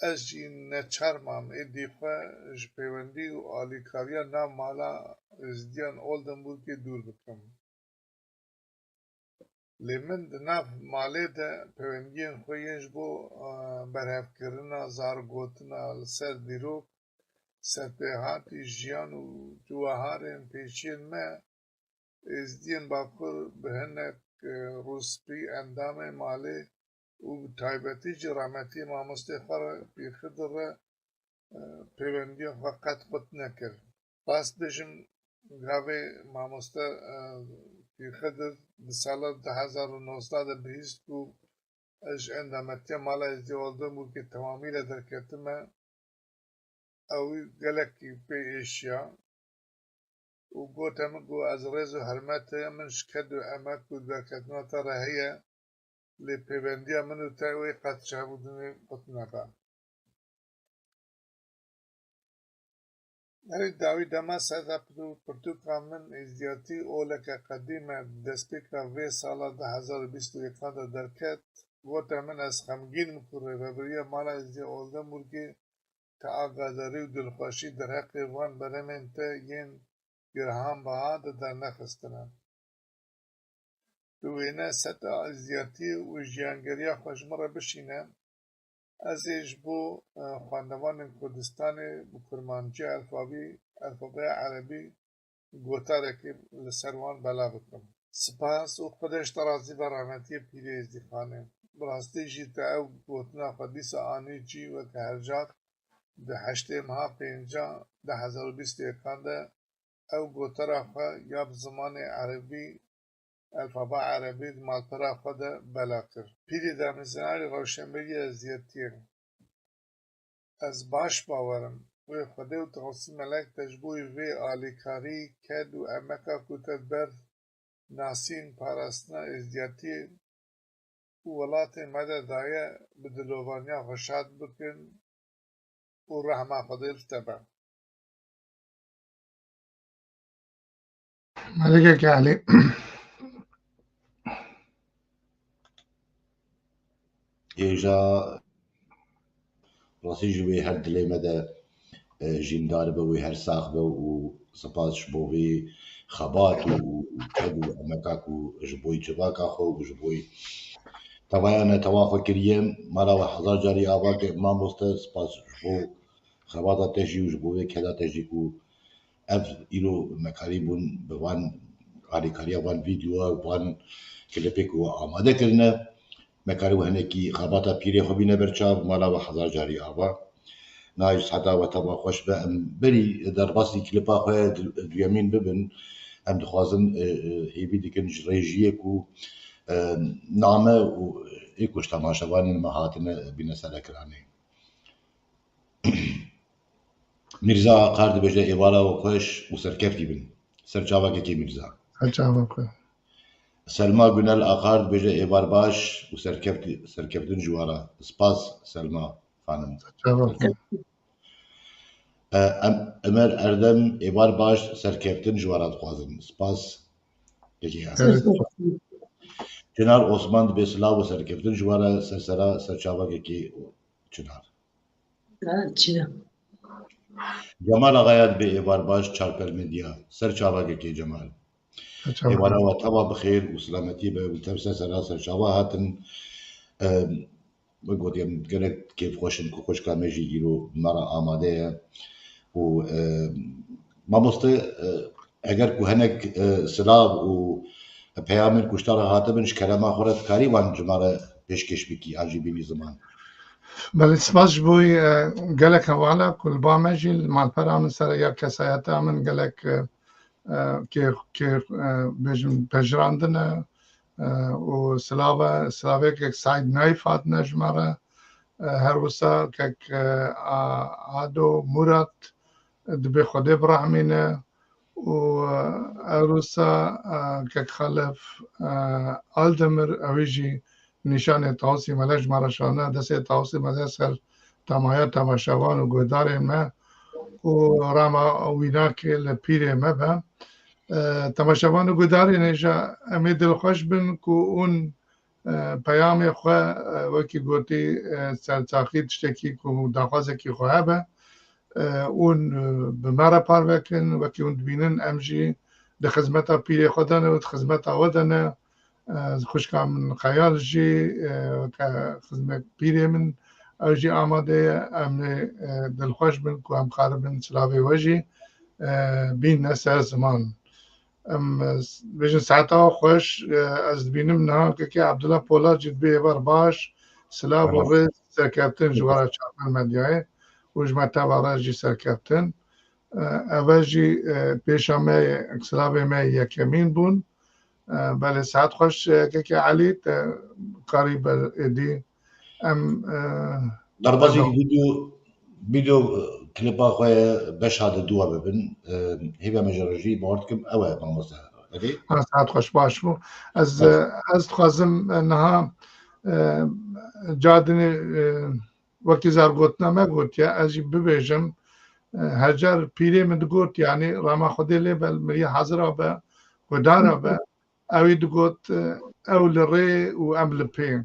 ez jî neçar mam êdî xwe ji pêwendî û alîkariya nav mala Êzidiyan Oldenburgê dûr bikim. Lê min di nav malê de pêwendiyên xwe yên ji bo, e, berhevkirina zargotina li ser dîrok, serpêhatî jiyan û ciweharên pêşiyên me, Êzdiyên Bakur bi hinek, e, rûspî endamê malê û bi taybetî jî rahmetî mamostê xwe re, Pîrxidir re, e, pêwendiyên xwe qet qut nekir. Rast bêjim, gavê mamoste, e, Pîrxidir di sala du hezar û nozdeh de bihîst ku ez ji endametiya Mala Êzdî Oldenburgê temamî re derketime, ew gelekî pê êşiya û gote min ku ez rêz û hurmetê min ji ked û emek û derketina te re heye, lê pêwendiya min û te wê qet ji hevdûnê qut nebe. Herî dawî dema ser de pirtû-, pirtûka min Êzdiyatî oleke qedîm e, destpêka vê sala du hezar û bîst û yek de derket, gote min ez xemgîn im ku Rêveberiya Mala Êzdiya Oldenburgê te agadarî û dilxweşî derheqê van berhemên te yên girhanbeha de dernexistine. Tu wêne seta êzdiyatiyê û jiyangeriya xwe ji min re bişîne. Ez ê ji bo, e, xwendevanên Kurdistanê bi kurmancî elfabî, elfabeya erebî gotarekê li ser wan belav bikim. Spas û Xwedê ji te razî be, rehmetiyê Pîrê Êzdîxanê. Bi rastî jî te ew gotina xwe dîsa anî cî weke her car, di heştê meha pênca du hezar û bîst û yekan de ew gotara xwe ya bi zimanê erebî, elfaba erebî di malpera xwe de bela kir. Pîrê Demîzênarî rewşenbîrî eziyetiyê. Ez baş bawer im. Wê Xwedê û Tawsî Melek te ji bo vê alîkarî, ked û emeka ku te di ber nasîn, parastina êzdiyatiyê û welatê me de daye, bi dilovaniya xwe şad bikin û rehma Xwedê li te be. Melekeke Elî. Hêja rastî ji wê her dilê me de, e, jîndar be, wê her sax be û spas ji bo vê xebat û ked û emeka ku ji bo civaka xwe û ji bo tevaya netewa xwe kiriye. Mala we hezar carî ava ke mamoste, spas ji bo xebata te jî û ji bo vê keda te jî ku ev îro me karîbûn bi van alîkariya van vîdyoya, van klipê ku we amade kirine, me karîbû hinekî xebata pîrê xwe bîne ber çav, mala we hezar carî ava. Niha ji seheta we teva xweş be. Em berî derbasî klipa xwe du-, duyemîn bibin. Em dixwazin, e, e, hêvî dikin ji rêjiyê ku, e, name û ê ku ji temaşevanên me hatine bîne serekiranê. Mîrza Aqar dibêje, êvara we xweş û serkeftî bin. Ser çavakekê Mîrza. Ser çavak we. Selma Gunel Aqar dibêje, êvar baş û serkeftî, serkeftin ji we re. Spas Selma xanim. Ser çavak we. E, em, Emer Erdem, êvar baş, serkeftin ji we re dixwazin. Spas. Peki ya. Evet. Çinar Osman dibê silav û serkeftin ji we re, ser sera, ser çavakekê Çinar. Ha, çi? Cemal Agaya dibê êvar baş, Çarpel Medya. Ser çavakekê Cemal. Ser çavakekê. Êvara we teva bi xêr û silametî be û tev ser sera ser çava hatin. Em, wek gotî em gelek kêfxweş in ku xwişka me jî îro me re amade ye. Û, em, mamoste, e, eger ku hinek, e, silav û peyamên ku ji te re hatibin ji kerema xwe re dikarî wan ji me re pêşkêş bikî an jî bînî ziman? Belê, spas ji bo, e, gelek hevala ku li ba me jî li malpera min ser ya kesayeta min gelek, e, e, kêr, kêr, e, bêjim pejirandine, e, û silava, silavek Saîd Naîf hatine ji me re, e, her wisa kek, e, A-, Ado Murat, e, dibê Xwedê birehmîne û, e, her wisa, e, kek Xelef, e, Aldemir, ew jî nîşanê Tawusî Melek ji me re şandine, destê Tawusî Melek ser temaya temaşevan û guhdarên me û rema wînakê li pîrê me be. E, temaşevan û guhdarên hêja em ê dilxweş bin ku hûn, e, peyamê xwe, e, wekî gotî, e, sersaxî tiştekî ku daxwazekî xwe hebe, e, hûn, e, bi me re parve kin, wekî hûn dibînin em jî di xizmeta pîrê xwe de ne û di xizmeta we de ne. E, xwişka min Xeyal jî, e, weke xizmet pîrê min, ew jî amade ye. Em ê, e, dilxweş bin ku em karibin silavê we jî, e, bîne ser ziman. Em, e, bêjin saeta we xweş, e, ez dibînim niha kekê Abdullah Polat jî dibê êvar baş, silav û rêz serkeftin ji we re Çarpel Medyayê û ji me teva re jî serkeftin. E, eve jî, e, pêşa me ye, silavê me yekemîn bûn. E, belê, saet xweş, e, kekê Elî, te karî ber êdî. Em, e, Derbasî pardon. Vîdeo, vîdeo, e, klipa xwe ye, beşa di dû bibin. E, hêviya me ji re jî, bawer dikim, ew e, mamoste Elî. Ha, saet xweş, baş bû. Ez, Baş. e, ez dixwazim, e, niha, e, ca dinê, e, wekî zargotina me gotiye, ez jî bibêjim, e, her car pîrê min digot, yanî rama Xwedê lê be, mirî hazira be, guhdara be, ew ê digot, e, ew li rê û em li pê.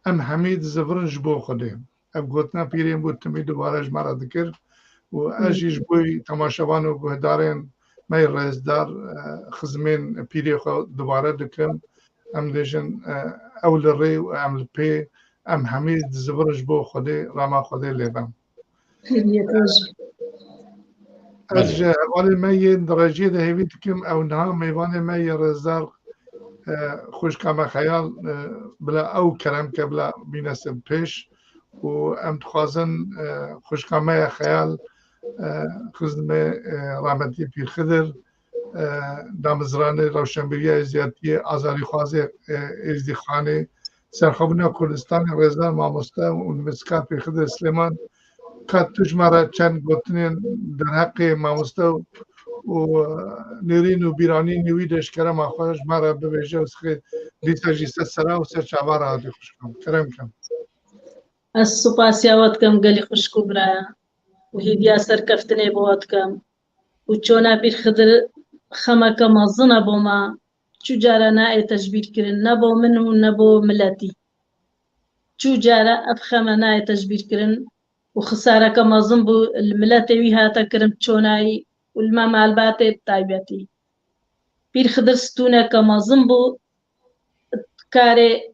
Em hemî dizivirin ji bo Xwedê. Ev gotina pîrê min bû, timî dubare ji me re dikir û ez jî ji bo temaşevan û guhdarên me yê rêzdar, e, xizmên pîrê xwe dubare dikim. Em dêjin, e, ew li rê û em li pê, Em hemî dizivir ji bo Xwedê, rema Xwedê lê bim. Xêriyê te jî. Ez ji hevalê me yên di rejiyê de hêvî dikim, ew niha mêvanê me yê rêzdar, e, xwişka me Xeyal, e, bila ew kerem ke bila bîne ser pêş û em dixwazin, e, xwişka me ye Xeyal, e, xizmê, e, rahmetî Pîr Xidir, e, damezranê rewşenbîriya êzdiyatiyê, azadîxwazê, e, êzdîxanê, serxwebûna Kurdistanê, rêzdar mamoste û nivîskar Pîr Xidir Silêman, ka tu ji me re çend gotinên derheqê mamoste û, û nêrîn û bîranînê wî de ji kerema xwe ji me re bibêje û sixê dîsa jî ser sera û ser çava re hatî xwişkan. Kerem kem. Ez spasiya we dikim gelî xwişk û biraya û hêviya serkeftinê bo we dikim. Û çona Pîr Xidir xemeke mezin e bo me, çû cara nayê tecbîrkirin, ne bo min û ne bo miletî. Çû cara ev xeme nayê tecbîrkirin û xisareke mezin bû, li miletê wî hate kirin bi çonayî û li me malbatê bi taybetî. Pîr Xidir stûneke mezin bû di karê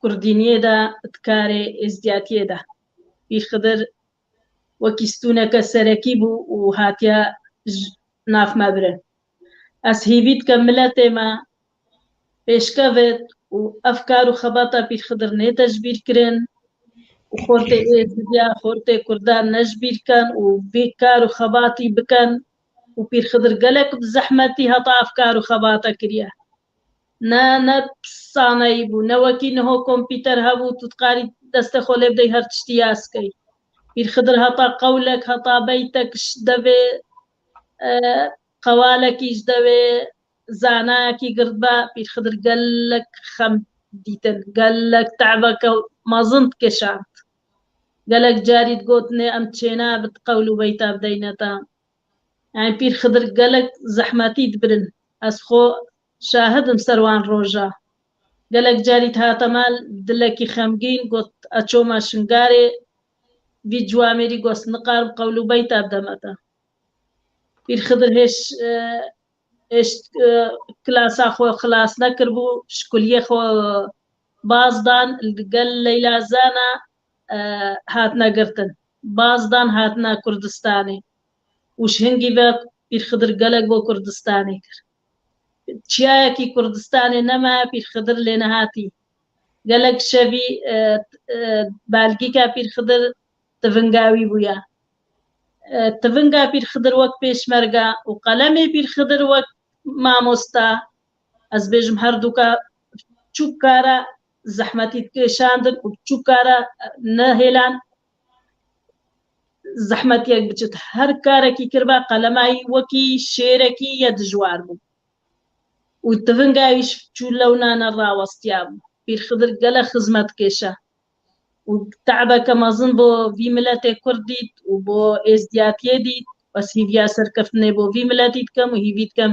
kurdîniyê de, di karê êzdiyatiyê de. Pîr Xidir wekî stûneke serekî bû û hatiye ji nav me birin. Ez hêvî dikim miletê me pêşkevit û ev kar û xebata Pîr Xidir nê tecbîrkirin û xortê êzidiya, xortê kurdan ne ji bîr ken û vê kar û xebatî biken û Pîr Xidir gelek bi zehmetî heta ev kar û xebata kiriye. Ne, ne sanayî bû, ne wekî niho kompîter hebû, tu dikarî destê xwe lê bidey her tiştî yaz key. Pîr Xidir heta qewlek, heta beytek ji devê, e, qewalekî ji devê zanayekî girtbe, Pîr Xidir gelek xem dîtin, gelek te'beke mezin dikişand. Gelek carî digotinê em çênabit qewl û beyta bideyne te. Yani Pîr Xidir gelek zehmetî dibirin. Ez xwe şahid im ser wan roja. Gelek carî dihate mal dilekî xemgîn got, "Ez çoma Şingarê, vî ciwamêrî got, niqarim qewl û beyta bideme te." Pîr Xidir hêş, e, hêş, e, klasa xwe xilas nekiribû, ji kuliyê xwe baz dan, li gel Leyla Zana, e, hatine girtin. Baz dan hatine Kurdistanê. Û ji hingî ve Pîr Xidir gelek bo Kurdistanê kir. Çiyayekî Kurdistanê nemaye Pîr Xidir lê nehatî. Gelek şevî, e, e, belgîka Pîr Xidir tivinga wî bûye. E, tivinga Pîr Xidir wek pêşmerga û qelemê Pîr Xidir wek mamosta, ez bêjim her duka çûk kara zehmetî dikêşandin û çûk kara nehêlan zehmetiyek biçit. Her karekî kirba qelemayî wekî şêrekî ye dijwar bû. Û tivinga wî çû lewna ne rawestiya bû. Pîr Xidir gelek xizmet kêşe. Û te'beke mezin bo vî miletê Kurd dît û bo êzdiyatiyê dît. Ez hîviya serkeftinê bo vî miletî dikim û hîvî dikim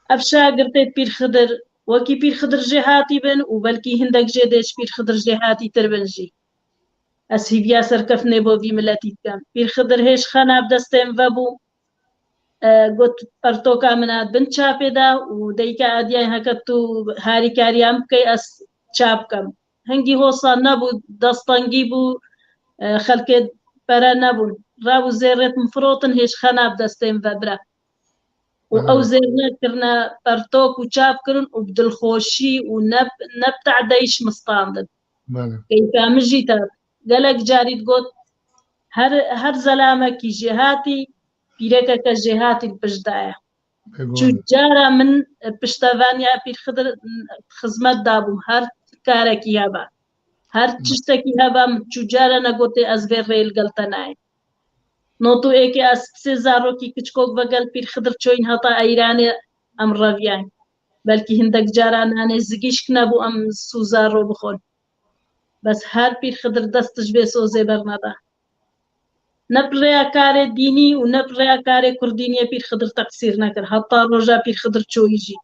ev şagirtê Pîr Xidir, wekî Pîr Xidir jêhatî bin û belkî hindek jê dê ji Pîr Xidir jêhatî tir bin jî. Ez hîviya serkeftinê bo vî miletî dikim. Pîr Xidir hêj xena bi destên ve bû, e, got, "Pertoka min a bin çapê de û deyka Adiyayê heke tu harîkariyan bikey ez çap bikim." Hingî hosa nebû, destengî bû, e, xelkê pere nebûn. Rabû zêrêt min firotin hêj xena bi destên ve bira. Û Belê. Ew zêrne kirine pertok û çap kirin û bi dilxweşî û ne, ne bi te'deyî şimistandin. Belê. Keyfa min jî te gelek carî digot, her, her zelamekî jêhatî, pîrekeke jêhatî li pişt de ye. Bêguman. Çû cara min, e, piştevaniya Pîr Xidir, e, xizmet dabûm. Her karekî hebe, her Hı. tiştekî hebe, min çû cara negotê ez vê rê li gel te nayêm. Notu êkê ez sê zarokî kiçkok vegel Pîr Xidir çoyîn heta Eyranê em reviyayîn. Belkî hindek cara nanê zigîşk nebû em sû zaro bixwin. Bes her Pîr Xidir dest ji vê sozê berneda. Ne bi rêya karê dînî û ne bi rêya karê kurdîniyê Pîr Xidir teqsîr nekir. Heta roja Pîr Xidir çoyî jî.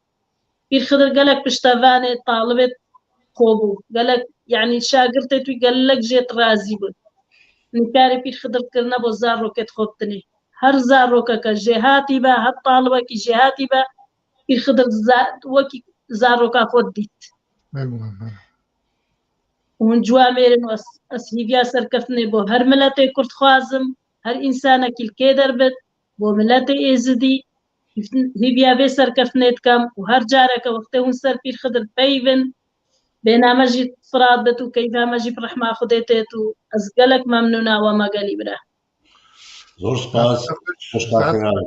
Pîr Xidir gelek piştevanê talibê xwe bû. Gelek, yanî şagirtê wî gelek jê razî bûn. Nîkarê Pîr Xidir kirine bo zarokê xwe bitinê. Her zarokeke jêhatî be, her talibekî jêhatî be, Pîr Xidir za-, wekî zaroka xwe dît. Bêguman, he. û hûn ciwa mêr in û ez, ez hîviya serkeftinê bo her miletê Kurd xwazim, her însanekî li kê derbit, bo miletê Êzidî, hîv-, hîviya vê serkeftinê dikem û her careke wextê hûn ser Pîr Xidir peyvin, bêhna me jî firat bit û keyfa me jî bi rehma Xwedê têt û ez gelek memnûna we me gelî bira. Zor spas, xweşka xeyal.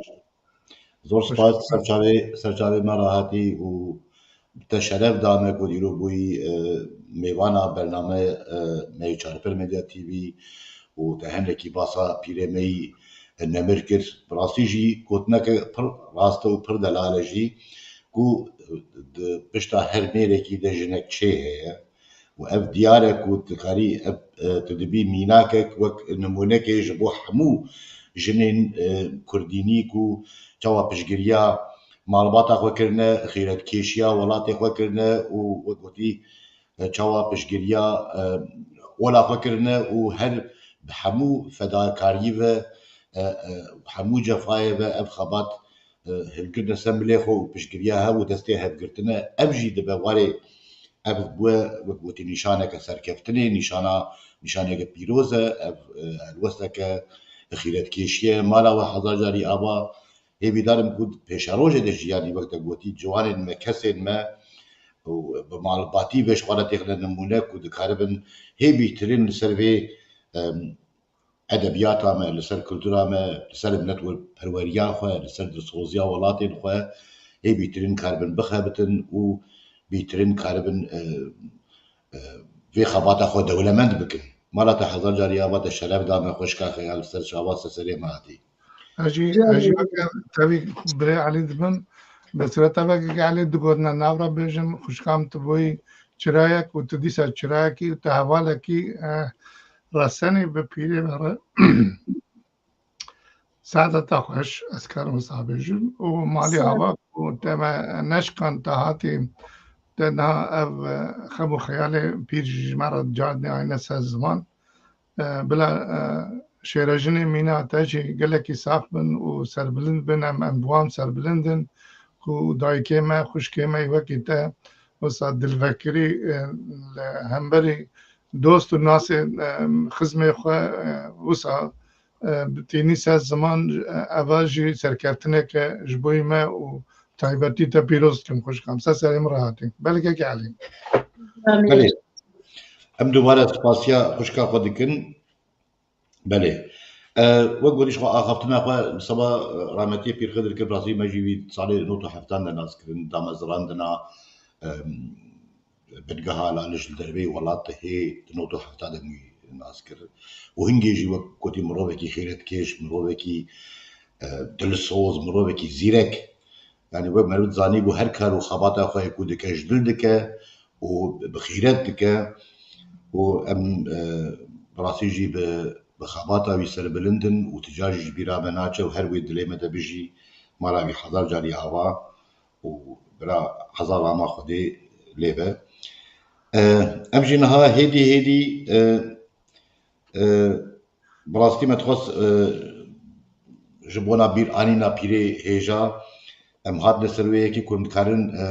Zor spas, ser çavê, ser çavê me re hatî û te şeref da me ku îro bûyî, e, mêvana bername, e, me yê Çarpel Medya T V û te hinekî basa pîrê me yî, e, nemir kir. Bi rastî jî gotineke pir rast e û pir delal e jî ku, e, di pişta her mêrekî de jinek çê heye. Û ev diyar e ku tu karî ev, e, tu dibî mînakek wek nimûnekê ji bo hemû jinên, e, kurdînî ku çawa piştgiriya malbata xwe kirine, xîretkêşiya welatê xwe kirine û wek gotî, e, çawa piştgiriya, e, ola xwe kirine û her bi hemû fedakariyî ve, e, e, hemû cefayê ve ev xebat, e, hilgirtine ser milê xwe û piştgiriya hev û destê hevgirtine. Ev jî dibe warê, ev bûye wek gotî nîşaneke serkeftinê, nîşana, nîşaneke pîroz e, ev, e, helwesteke xîretkêşî ye. Mala we hezar carî ava, hêvîdar im ku pêşerojê de jî, yanî wek te gotî, ciwanên me, kesên me û bi malbatî vê ji xwe re têxine nimûne ku dikaribin hê bîhtirîn li ser vê, em, edebiyata me, li ser kultura me, li ser miletperweriya xwe, li ser dilsoziya welatên xwe hê bîhtirîn karibin bixebitin û bîhtirîn karibin, e, e, vê xebata xwe dewlemend bikin. Mala te hezar carî ava, te şeref da me, xweşka xeyal, ser çava ser serê me hatî. Ez jî, ez jî weke tevî birê Elî dibim. Bi sureta weke Elî digotina nav re bêjim, xwişkam tu bûyî çirayek û tu dîsa çirayekî û tu hevalekî, e, resenî bi pîrê me re. Saeta te xweş, ez karim wisa bêjim. Û malî Sağ ol. Ava ku te me neşkand, te hatî, te niha ev, e, xem û xeyalê pîr jî ji me re cardine ayne ser ziman. E, bila, e, şêrejinê mîna te jî gelekî sax bin û serbilind bin, em, em bi wan serbilind in ku dayikê me, xwişkê me yê wekî te wisa dilvekirî, e, li hemberî dost û nasê, e, xizmê xwe, e, wisa, e, bi tînî ser ziman, e, eva jî serkeftineke ji bo me û taybetî te pîroz dikim xwişkam. Ser serê min re hatî. Belkekî Elî. Amîn. Belê. Em dubare spasiya xwişka xwe dikin. Belê. E, wek gotî ji xwe axaftina xwe li seba, e, rahmetiyê Pîr Xidir kir, rastî me jî wî salê nod û heftan de nas kirin, damezrandina, e, bingeha Laliş li derveyî welat hê di nod û hefta de min nas kir. Û hingê jî wek gotî mirovekî xîretkêş, mirovekî, e, dilsoz, mirovekî zîrek. Yanî wek meriv dizanî bû her kar û xebata xwe ku dike ji dil dike û bi xîret dike û em, e, bi rastî jî bi, bi xebata wî serbilind in û ti carî ji bîra me naçe û her wê dilê me de bijî, mala wî hezar carî ava û bira hezar rama Xwedê lê be. E, em jî niha hêdî hêdî, e, e, bi rastî me dixwest, e, ji bona bîranîna pîrê hêja em hatine ser wê yekî ku em dikarin, e,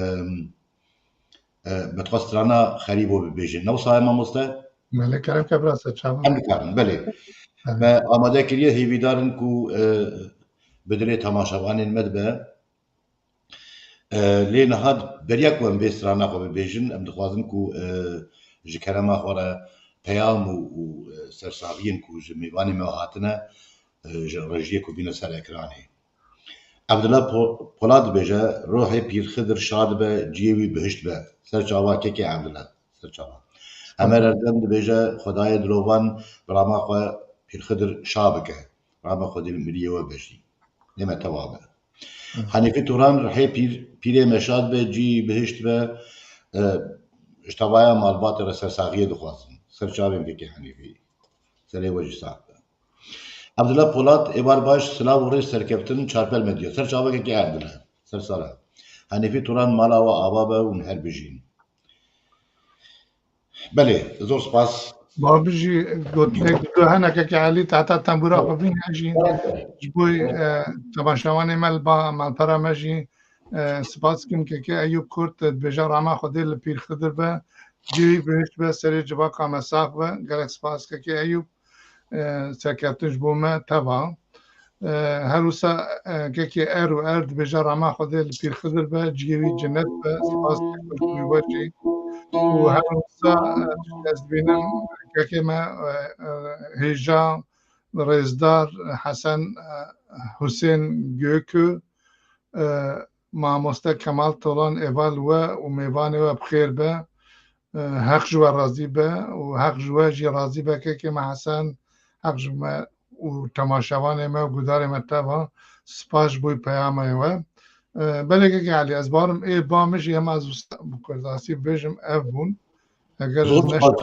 e, me dixwest strana Xerîbo bibêjin. Ne wisa ye mamoste? Belê, kerem ke bira ser çavan. Em dikarin, belê. Belê. Me amade kiriye, hêvîdar in ku, e, bi dilê temaşevanên me dibe. E, lê niha beriya ku em vê strana xwe bibêjin, em dixwazin ku, e, ji kerema xwe re peyam û, û, e, sersaxiyên ku ji mêvanê me hatine, e, ji rejiyê ku bîne ser ekranê. Evdila Po-, Polat dibêje, Ruhê Pîr Xidir şad be, ciyê wî bihişt be. Ser çava kekê Evdila, ser çava. Emer Erdem dibêje, Xwedayê dilovan bi rama xwe Pîr Xidir şa bike. Rama Xwedê bi miriyê we be jî. Lê me tewa be. Hı. Hanîfî Turan, Rihê pîr, pîrê me şad be, cî bihişt be, e, ji tevaya malbatê re sersaxiyê dixwazin. Ser çavên vekê Hanîfî. Serê we jî sax be. Evdila Polat, êvar baş, silav û rêz serkeftin, Çarpel Medya. Ser çavekekê Evdila. Ser sala. Hanîfî Turan, mala we ava be û her bijîn. Belê, zor spas. Babijî gotinek du henekeke Elî te heta tembûra xwe bîne jî ji bo, e, temaşevanê me li ba malpera me jî, e, spas kim keke Eyûb Kurt dibêje rama Xwedê li Pîr Xidir be, Cihê wî bihişt be, serê civaka me sax be. Gelek spas kekê Eyûb. E, serkeftin ji bo me teva. E, her wisa, e, kekê Er û Er dibêje rama Xwedê li Pîr Xidir be, cihê wî cinet be, spas kekê ji wî we jî. Û her wisa, e, ez dibînim kekê me, e, e, hêja, rêzdar Hesen, e, Husên Gökü, e, mamoste Kemal Tolan êva li we û mêvanê we bi xêr be. E, Heq ji we razî be û Heq ji we jî razî be kekê me Hesen. Heq ji me û temaşevanê me û gudarê me teva. Spas ji bo peyamê we. E, belê kekê Elî, ez barim ê ba min jî hema ez wisa bi kurdasî bibêjim ev bûn. Eger Zor ez neş- spas,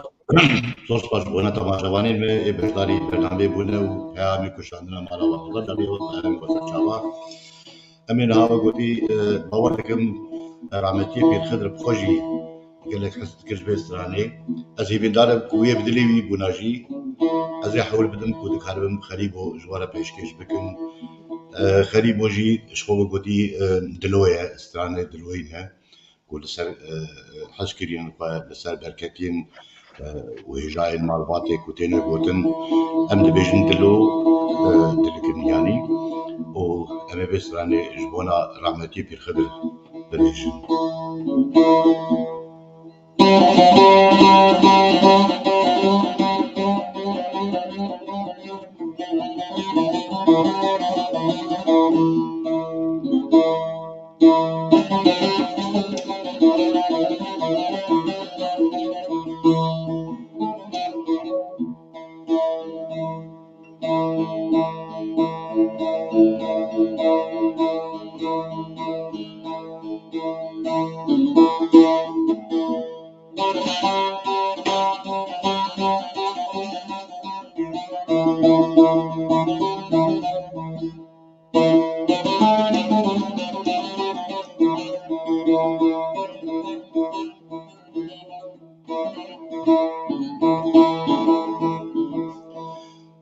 zor spas ji bona temaşevanê me ê beşdarî bernameyê bûne û peyamê kuşandina mala we. Allah derê we peyamê we ser çava. Em ê niha we gotî, e, bawer dikim, e, rahmetiyê Pîr Xidir bi xwe jî gelek hes dikir ji vê stranê. Ez hêvîdar im ku wê bi dilê wî bûna jî. Ez ê hewl bidim ku dikaribim Xerîbo ji we re pêşkêş bikim. E, Xerîbo jî ji xwe we gotî, e, dilo ye, stranê diloyî ne. Ku li ser, e, hezkiriyên xwe, li ser berketiyên, e, û hêjayên malbatê ku têne gotin, em dibêjin dilo, e, dilikin yanî. Û em ê vê stranê ji bona rahmetiyê Pîr Xidir bibêjin.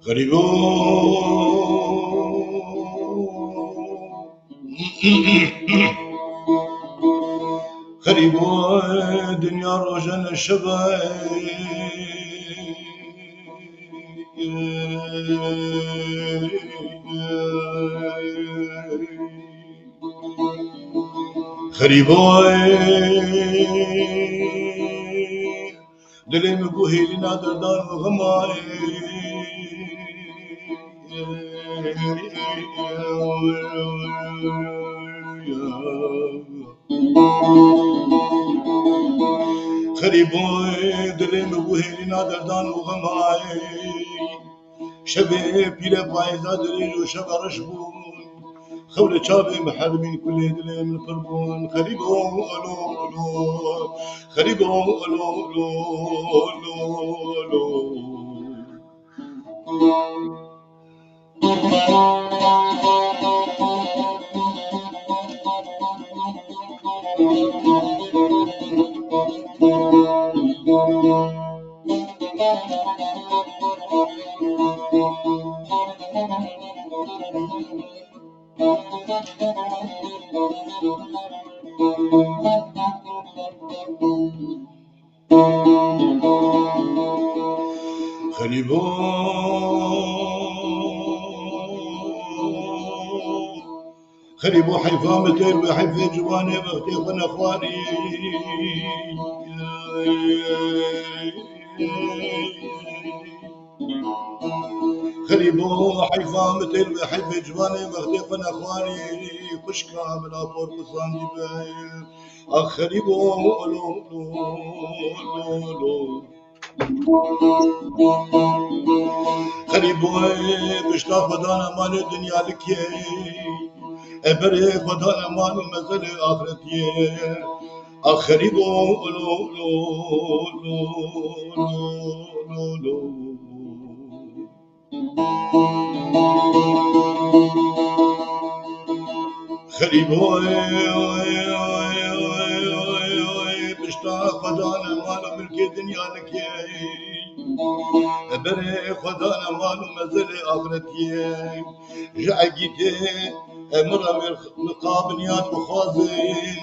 Xerîbo. Xerîbo, dinya roje ne şev e. Xerîbo, dilê min bû hêlîna derdan û xema. Xerîbo, dilê min bû hêlîna derdan û xema. Şevê pîle payîza dirêj û şeva reş bûn. Xewlê çavê min hermîn, kulê dilê min pir bûn. Xerîbo, olo, olo. Xerîbo, olo, olo, olo, olo. Xerîbo, xerîbo, heyfa min têr be, heyfê ciwanê wextê xwe nexwarî. Xerîbo, heyfa min têr be, heyfê ciwanê wextê xwe nexwarî. Xwişka min a por xwe sandî be. Ax xerîbo, lo, lo, lo, lo. Xerîbo, ê, pişta xwe dane malê dinyalikê. E, berê xwe dane mal û mezelê axretiyê. Ax xerîbo, lo, lo, lo, lo, lo, lo. Xerîbo, pişta xwe dane mal û milkê dinyalikê. Berê xwe dane mal û mezelê axretiyê. Ji egîtê, e, min re mêr, min qabiniyat bixwazin.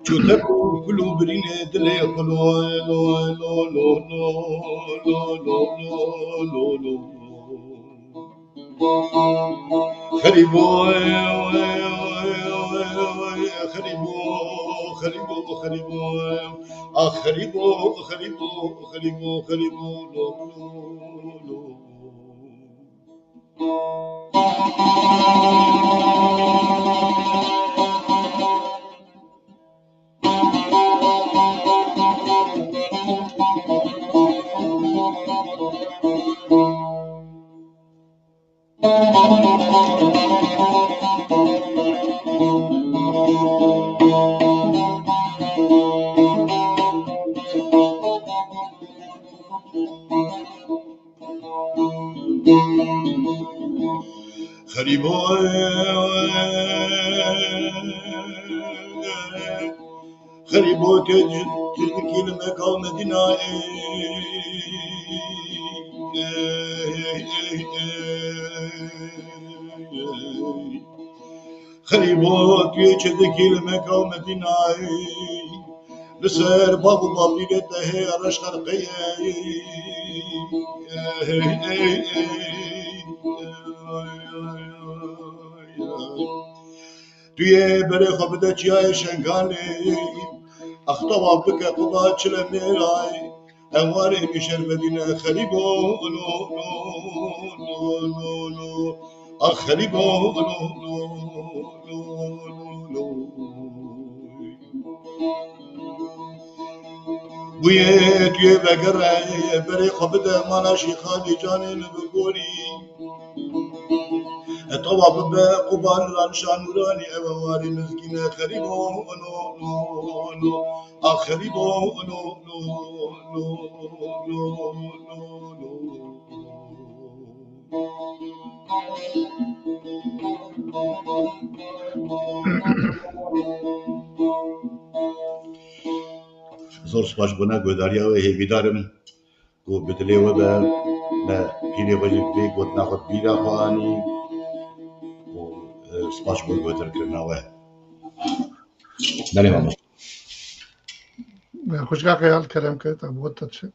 Çû tep û kul û birînê dilê xwe lo, lo, lo, lo, lo, lo, lo, lo, lo, lo. Xerîbo, xerîbo, xerîbo, xerîbo. Ah, xerîbo, xerîbo, xerîbo, xerîbo, lo, lo, lo, lo. Xerîbo, xerîbo, tu çi dikî li Meka û Medînayê? Xerîbo, tu yê çi dikî li Meka û Medînayê? Li ser bav û bapîrê te hê reş xerqeyê. Tu yê berê xwe bide çiyayê Şengalê. Axtava bike quba çile mêrayê. Ewarê nîşer Medîne xerîbo, lo, lo, lo, lo, lo. Ax xerîbo, lo, lo, lo, lo, lo. Bûyê tu yê vegere, berê xwe bide mala Şîxalî, canê li bigorî. Etava bibe qubal ra nîşan nûranî, ev ewarê mizgîne xerîbo, lo, lo, lo. Ax xerîbo, lo, lo, lo, lo, lo, lo, lo. Zor spas bona guhdariya we, hêvîdar im ku bi dilê we be, me pîrê xwe jî vê gotina xwe bîra xwe anî û, e, spas bo guhdarkirina we. Belê mamoste. Xwişka Xeyal, kerem ke, te bi xwe te çi?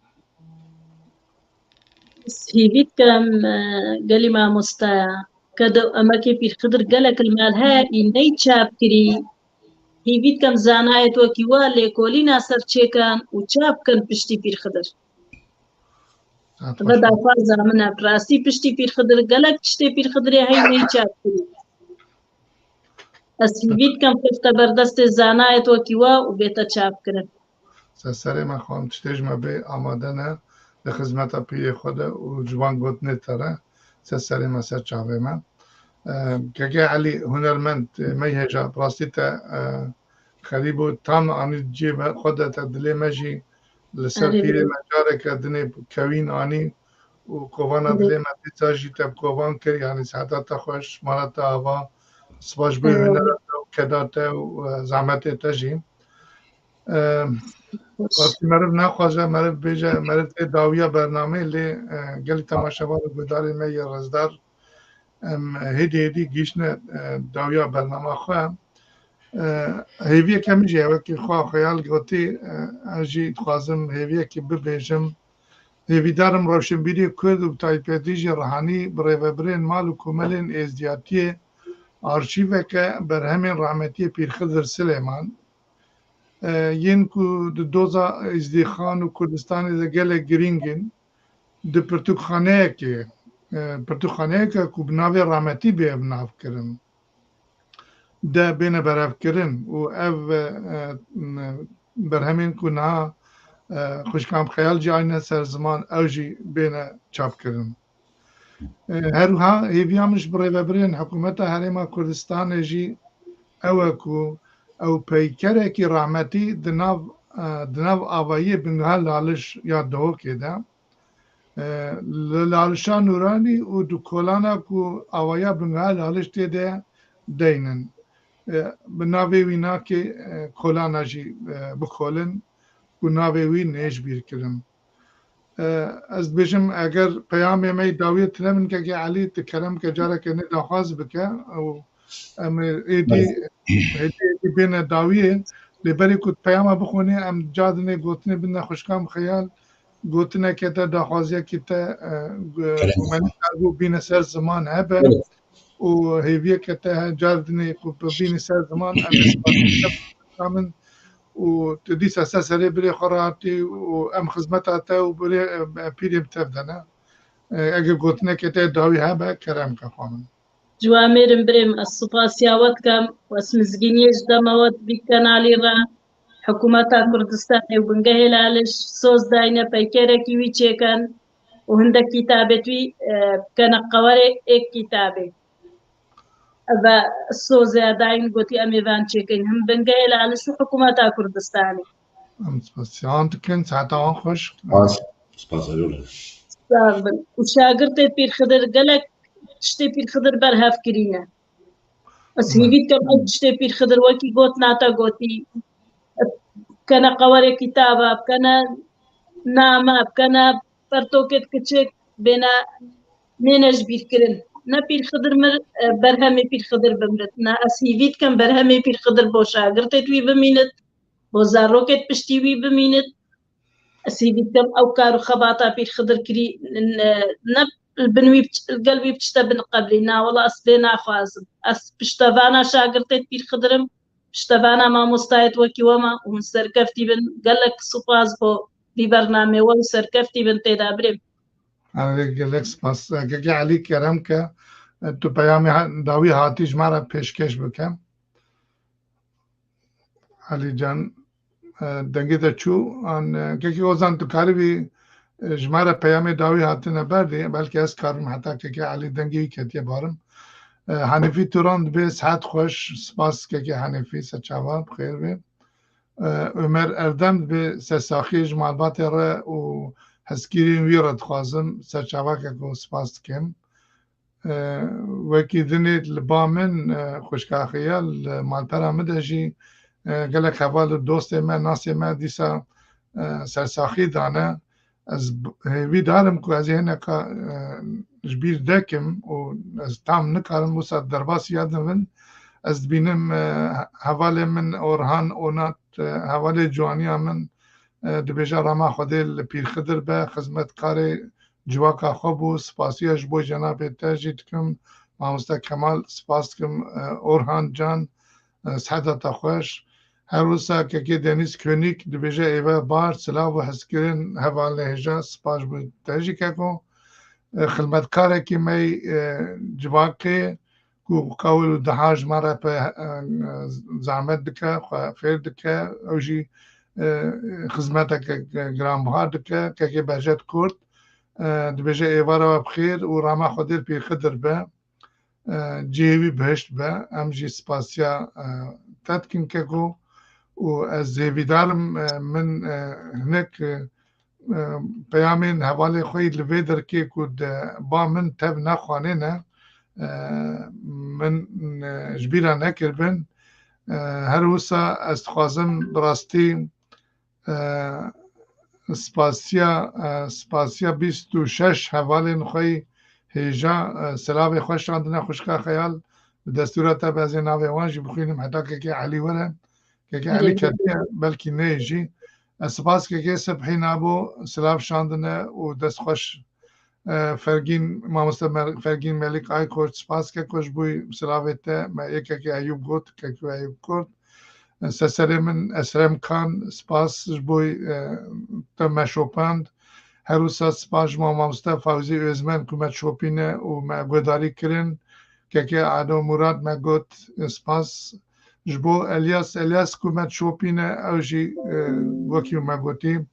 Ez hîvî dikim, e, gelî mamosteya, ke di emekê Pîr Xidir gelek li mal heye, î ney çap kirî. Hîvî dikim zanayêt wekî we lêkolîna ser çêkin û çap bikin piştî Pîr Xidir. Saet Ve xweş. Daxwaza min e, bi rastî piştî Pîr Xidir gelek tiştê Pîr Xidirê heyî ney çap kirî. Ez hîvî dikim kefte ber destê zanayêt wekî we û bête çapkirin. Ser serê me, xanim, tiştê ji me bê amade ne, di xizmeta pîrê xwe de û ciwan gotinê te re, ser serê me, ser çavê me. E, Keke Elî, hunermend, e, me hêja, bi rastî te, e, xerîb û tam anî cê me xwe de, te dilê me jî li ser Erê pîrê bî. Me careke dinê kewîn anî û kovana Erê. Dilê me dîsa jî te bi kovan kir, yanî seheta te xweş, mala te ava, spas ji bo Erê. Hunera te û keda te û, e, zehmetê te jî. E, Xweş. Wextî meriv naxwaze, meriv bêje, meriv tê dawiya bernameyê lê, e, gelî temaşevan û guhdarê me yê rêzdar, em hêdî hêdî gihîştine, e, dawiya bernama xwe. E, hêviyeke min jî ye, wekî xwe Xeyal gotî, e, ez jî dixwazim hêviyekî bibêjim. Hêvîdar im rewşenbîrê Kurd û bi taybetî jî rihanî bi rêvebirên mal û komelên êzdiyatiyê arşîveke berhemên rahmetiyê Pîr Xidir Silêman, e, yên ku di doza Êzdîxan û Kurdistanê de gelek girîng in, di pirtûkxaneyekê, e, pirtûkxaneyeke ku bi navê Rahmetî bê ev nav kirin, de bêne berhevkirin û ev, e, e, berhemên ku niha, e, xwişkam Xeyal jî ayne ser ziman, ew jî bêne çapkirin. E, her wiha hêviya min ji bi rêvebirên hikûmeta Herêma Kurdistanê jî ew e ku ew peykerekî rahmetî di nav, e, di nav avayiyê bingeha Laliş ya Duhokê de, e, li Lalişa Nûranî û di kolana ku avaya bingeha Laliş tê de deynin. E, bi navê wî nake, e, kolana jî, e, bikolin ku navê wî nêj bîr kirin. E, ez dibêjim, eger peyamê me yê dawiyê tune bin, Keke Elî, tu kerem ke careke nê daxwaz bike û em ê êdî, Belê. Êdî, êdî bêne dawiyê. Lê berî ku peyama bixwînî, em cardinê gotinê bidine xwişkan bi xeyal, gotineke te, daxwaziyekî te, e, gu-, Kerem. Ku me nikarbû bîne ser ziman hebe Evet. Û hêviyeke te he, cardinê ku bibînî ser ziman, em ê spasî te bikamin û tu dîsa ser serê birê xwe rahatî û em xizmeta te û birê, e, pîrê bi tev de ne. E, eger gotineke te dawî hebe, kerem ke xwe min. Ciwamêrim birêm, ez supasiya we dikem û ez mizgîniyê ji dema we dibî kenalî re. Hikûmeta Kurdistanê û bingehê Laliş soz dayne peykerekî wî çêken û hindek kîtabê wî, e, bikene qewerê êk kîtabê. Eve sozê dayîn gotî em ê van çêkin him bingehê Laliş û hikûmeta Kurdistanê. Em spasiyan dikin, saeta wan xweş. Spas. Spas, Erol. Sağ bin. Û şagirtê Pîr Xidir gelek tiştê Pîr Xidir berhev kirîne. Ez hîvî dikim ew tiştê Pîr Xidir wekî gotina te gotî, bikene qewerê kitaba, bikene name, bikene pertokêt kiçik, bêne nêne ji bîr kirin. Ne Pîr Xidir mir, e, berhemê Pîr Xidir bimrit. Ne ez hîvî dikim berhemê Pîr Xidir bo şagirtêt wî bimînit, bo zarokêt piştî wî bimînit. Ez hîvî dikim ew kar û xebata Pîr Xidir kirî, n-, ne li bin wî biç-, li gel wî biçite bin qebrî. Na wela ez lê naxwazim. Ez piştevana şagirtêt Pîr Xidir im, piştevana mamostayêt wekî we me û hûn serkeftî bin. Gelek spas bo vî bernamê we û serkeftî bin tê de birêm. Erê, gelek spas. Kekê Elî, kerem ke, tu peyamê ha-, dawî hatî ji me re pêşkêş bike. Elî can, e, dengê te çû, an, e, kekê Ozan, tu karibî, e, ji me re peyamê dawî hatine berdê, belkî ez karim heta kekê Elî dengê wî ketiye barim. E, Hanîfî Turan dibê, sihet xweş, spas kekê Hanîfî, ser çava, bi xêr bê. E, Ömer Erdem dibê, ser saxiyê ji malbatê re û hezkirîn wî re dixwazim, ser çava keko, spas dikim. E, wekî dinê li ba min, e, xwişka Xeyal, li malpera min de jî, e, gelek heval û dostê me, nasê me dîsa, e, sersaxî dane. Ez b-, hêvî darim ku ez ê hineka, e, ji bîr dekim û ez tam nikarim wisa derbasî ya dibin. Ez dibînim, e, hevalê min Orhan Onat, e, hevalê ciwaniya min, e, dibêje rama Xwedê li Pîr Xidir be, xizmetkarê civaka xwe bû. Spasiya ji bo cenabê te jî dikim, mamoste Kemal, spas dikim, e, Orhan Can, e, siheta te xweş. Her wisa kekê Deniz Könik dibêje, êve bar, silav û hezkirin hevalê hêja, spas ji bo te jî keko. E, xizmetkarekî me yî, e, civakê ku qewil û daha ji me re pe, e, zehmet dike, xwe fêr dike, ew jî, e, xizmeteke giranbuha dike, kekê Behcet Kurt, e, dibêje êvara we bi xêr û rama Xwedê li Pîr Xidir be. E, cihê wî bihişt be. Em jî spasiya, e, te dikin keko û ez hêvîdar im, e, min, e, hinek, e, e, peyamên hevalê xwe yî li vê derkê ku di ba min tev nexwanê ne, e, min, e, ji bîra nekiribin. E, her wisa ez dixwazim bi rastî, e, spasiya, e, spasiya bîst û şeş hevalên xwe yî hêja, e, silavê xwe şandine xwişka Xeyal. Bi destûra te be ez ê navê wan jî bixwînim heta kekê Elî were. Kekê Elî Gelek. Ketiye, belkî neyê jî. Ez spas kekê Sibhî Nabo, silav şandine û dest xweş. E, Fergîn, mamoste Mer-, Fergîn Melîk Aykoç, spas keko ji bo silavê te. Me yê kekê Eyûb got, kekê Eyûb Kurt. E, ser serê min Esrem Kan, spas ji bo, e, te me şopand. Her wisa spas ji bo mamoste Fawzî Özmen ku me şopîne û me guhdarî kirin. Kekê Ado Murad me got, e, spas. Ji bo Elyas, Elyas ku me şopîne, ew jî, e, wekî me gotî,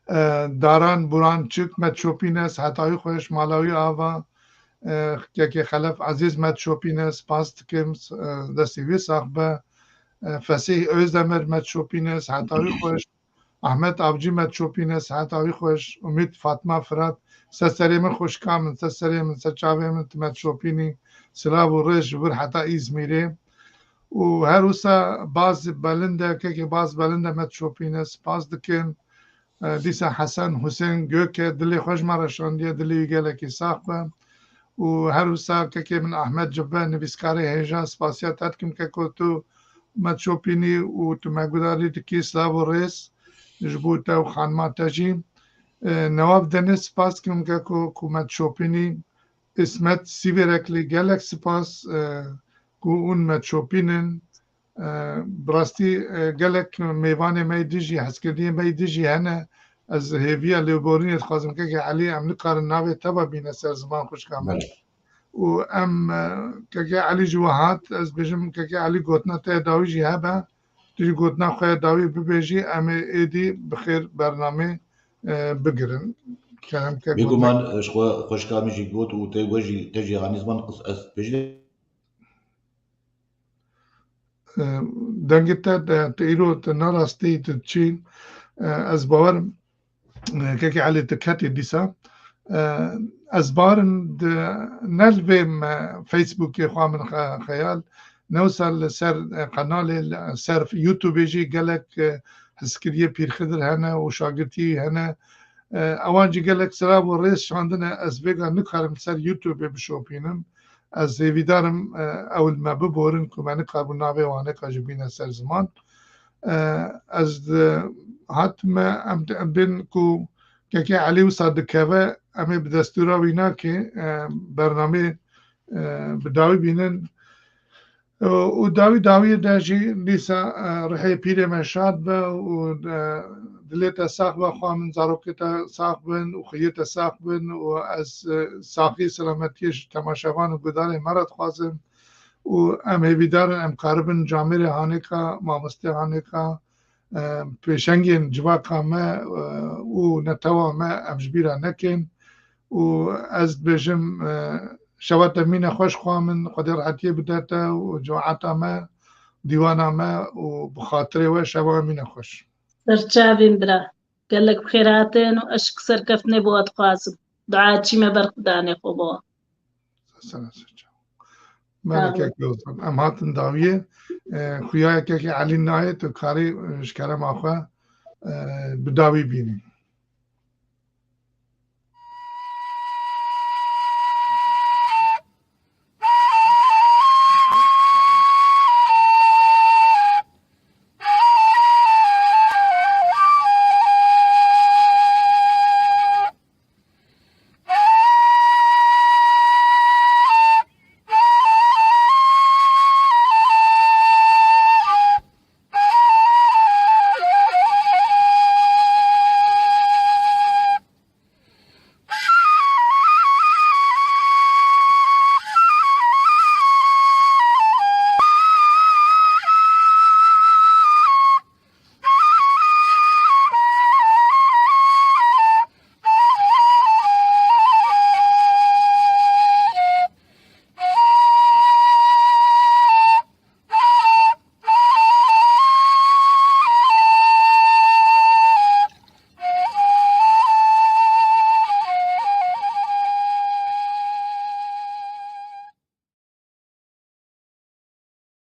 e, Daran Burançik me şopîne, siheta wî xweş, mala wî ava, e, kekê Xelef Ezîz me şopîne, spas dikim, e, destê wî sax be. E, Fesîh Özdemir me şopîne, siheta wî xweş. Ahmet Avcî me şopîne, siheta wî xweş. Umît Fatma Firat, ser serê min xwişka min, ser serê min, ser çavê min, tu me şopînî. Silav û rêz ji vir heta Îzmîrê. Û her wisa Baz Belinde, kekê Baz Belinde me şopîne, spas dikin. E, dîsa Hesen Husên Göke, dilê xwe ji me re şandiye, dilê wî gelekî sax be. Û her wisa kekê min Ahmet Cibbe, nivîskarê hêja, spasiya te dikim keko tu me dişopînî û tu me gudarî dikî, silav û rêz ji bo te û xanima te jî. E, Newaf Deniz, spas dikim keko ku me dişopînî. Îsmet Sîvêreklî, gelek spas, e, ku hûn me dişopînin. E, bi rastî, e, gelek mêvanê me yê din jî, hezkirdiyê me yê din jî hene. Ez hêviya lêborînê dixwazim, kekê Elî, em nikarin navê te ve bîne ser ziman, xwişka min. Belê. Û em, e, kekê Elî ji we hat, ez bêjim, kekê Elî, gotina te ya dawî jî hebe, tu jî gotina xwe ya dawî bibêjî, em ê êdî bi xêr bernamê, e, bigirin. Kerem ke gotina Bêguman, e, ji xwe xweşika min jî got û te we jî, te jî anî ziman qis-, ez pêjî E, dengê te de, tu îro tu ne rastî tu çî, e, ez bawer im, e, kekê Elî, tu ketî dîsa. E, ez bawer im di, ne li vê me Facebookê xwe min xe-, xeyal, ne wisa li ser, e, qenalê, li ser YouTubeê jî gelek, e, hizkiriyê Pîr Xidir hene û şagirtî hene. E, ewan jî gelek silav û rêz şandine, ez vêga nikarim ser YouTubeê bişopînim. Ez hêvîdar im, e, ew li me biborin ku me nikaribû navê waneka jî bîne ser ziman. E, ez di, hatime, em, em bên ku kekê Elî wisa dikeve, em ê bi destûra wî nakê, e, bernamê, e, bi dawî bînin. E, û dawî dawiyê de jî dîsa, e, rihê pîrê me şad be û, e, dilê te sax be, xwa min, zarokê te sax bin û xweyê te sax bin û ez, e, saxî selametiyê ji temaşevan û gudarê me re dixwazim û em hêvîdar in em karibin camêrê hanêka, mamostê hanêka, e, pêşengên civaka me, e, û netewa me em ji bîra nekin û ez dibêjim, e, şeva te mîne xweş xwa min, Xwedê rehetiyê bide te û cemaeta me, dîwana me û bi xatirê we şeva mîne xweş. Serçavên bira, gelek bi xêr hatin û eşq serkeftinê bo we dixwazim. Dua çî me ber Xudanê xwe bo we. Sene serçe. Sağ olun. Melekek Yozan. Em hatin dawiyê. E, xuya yekekê Elî nayê, tu karî, e, ji kerema xwe, e, bi dawî bînî.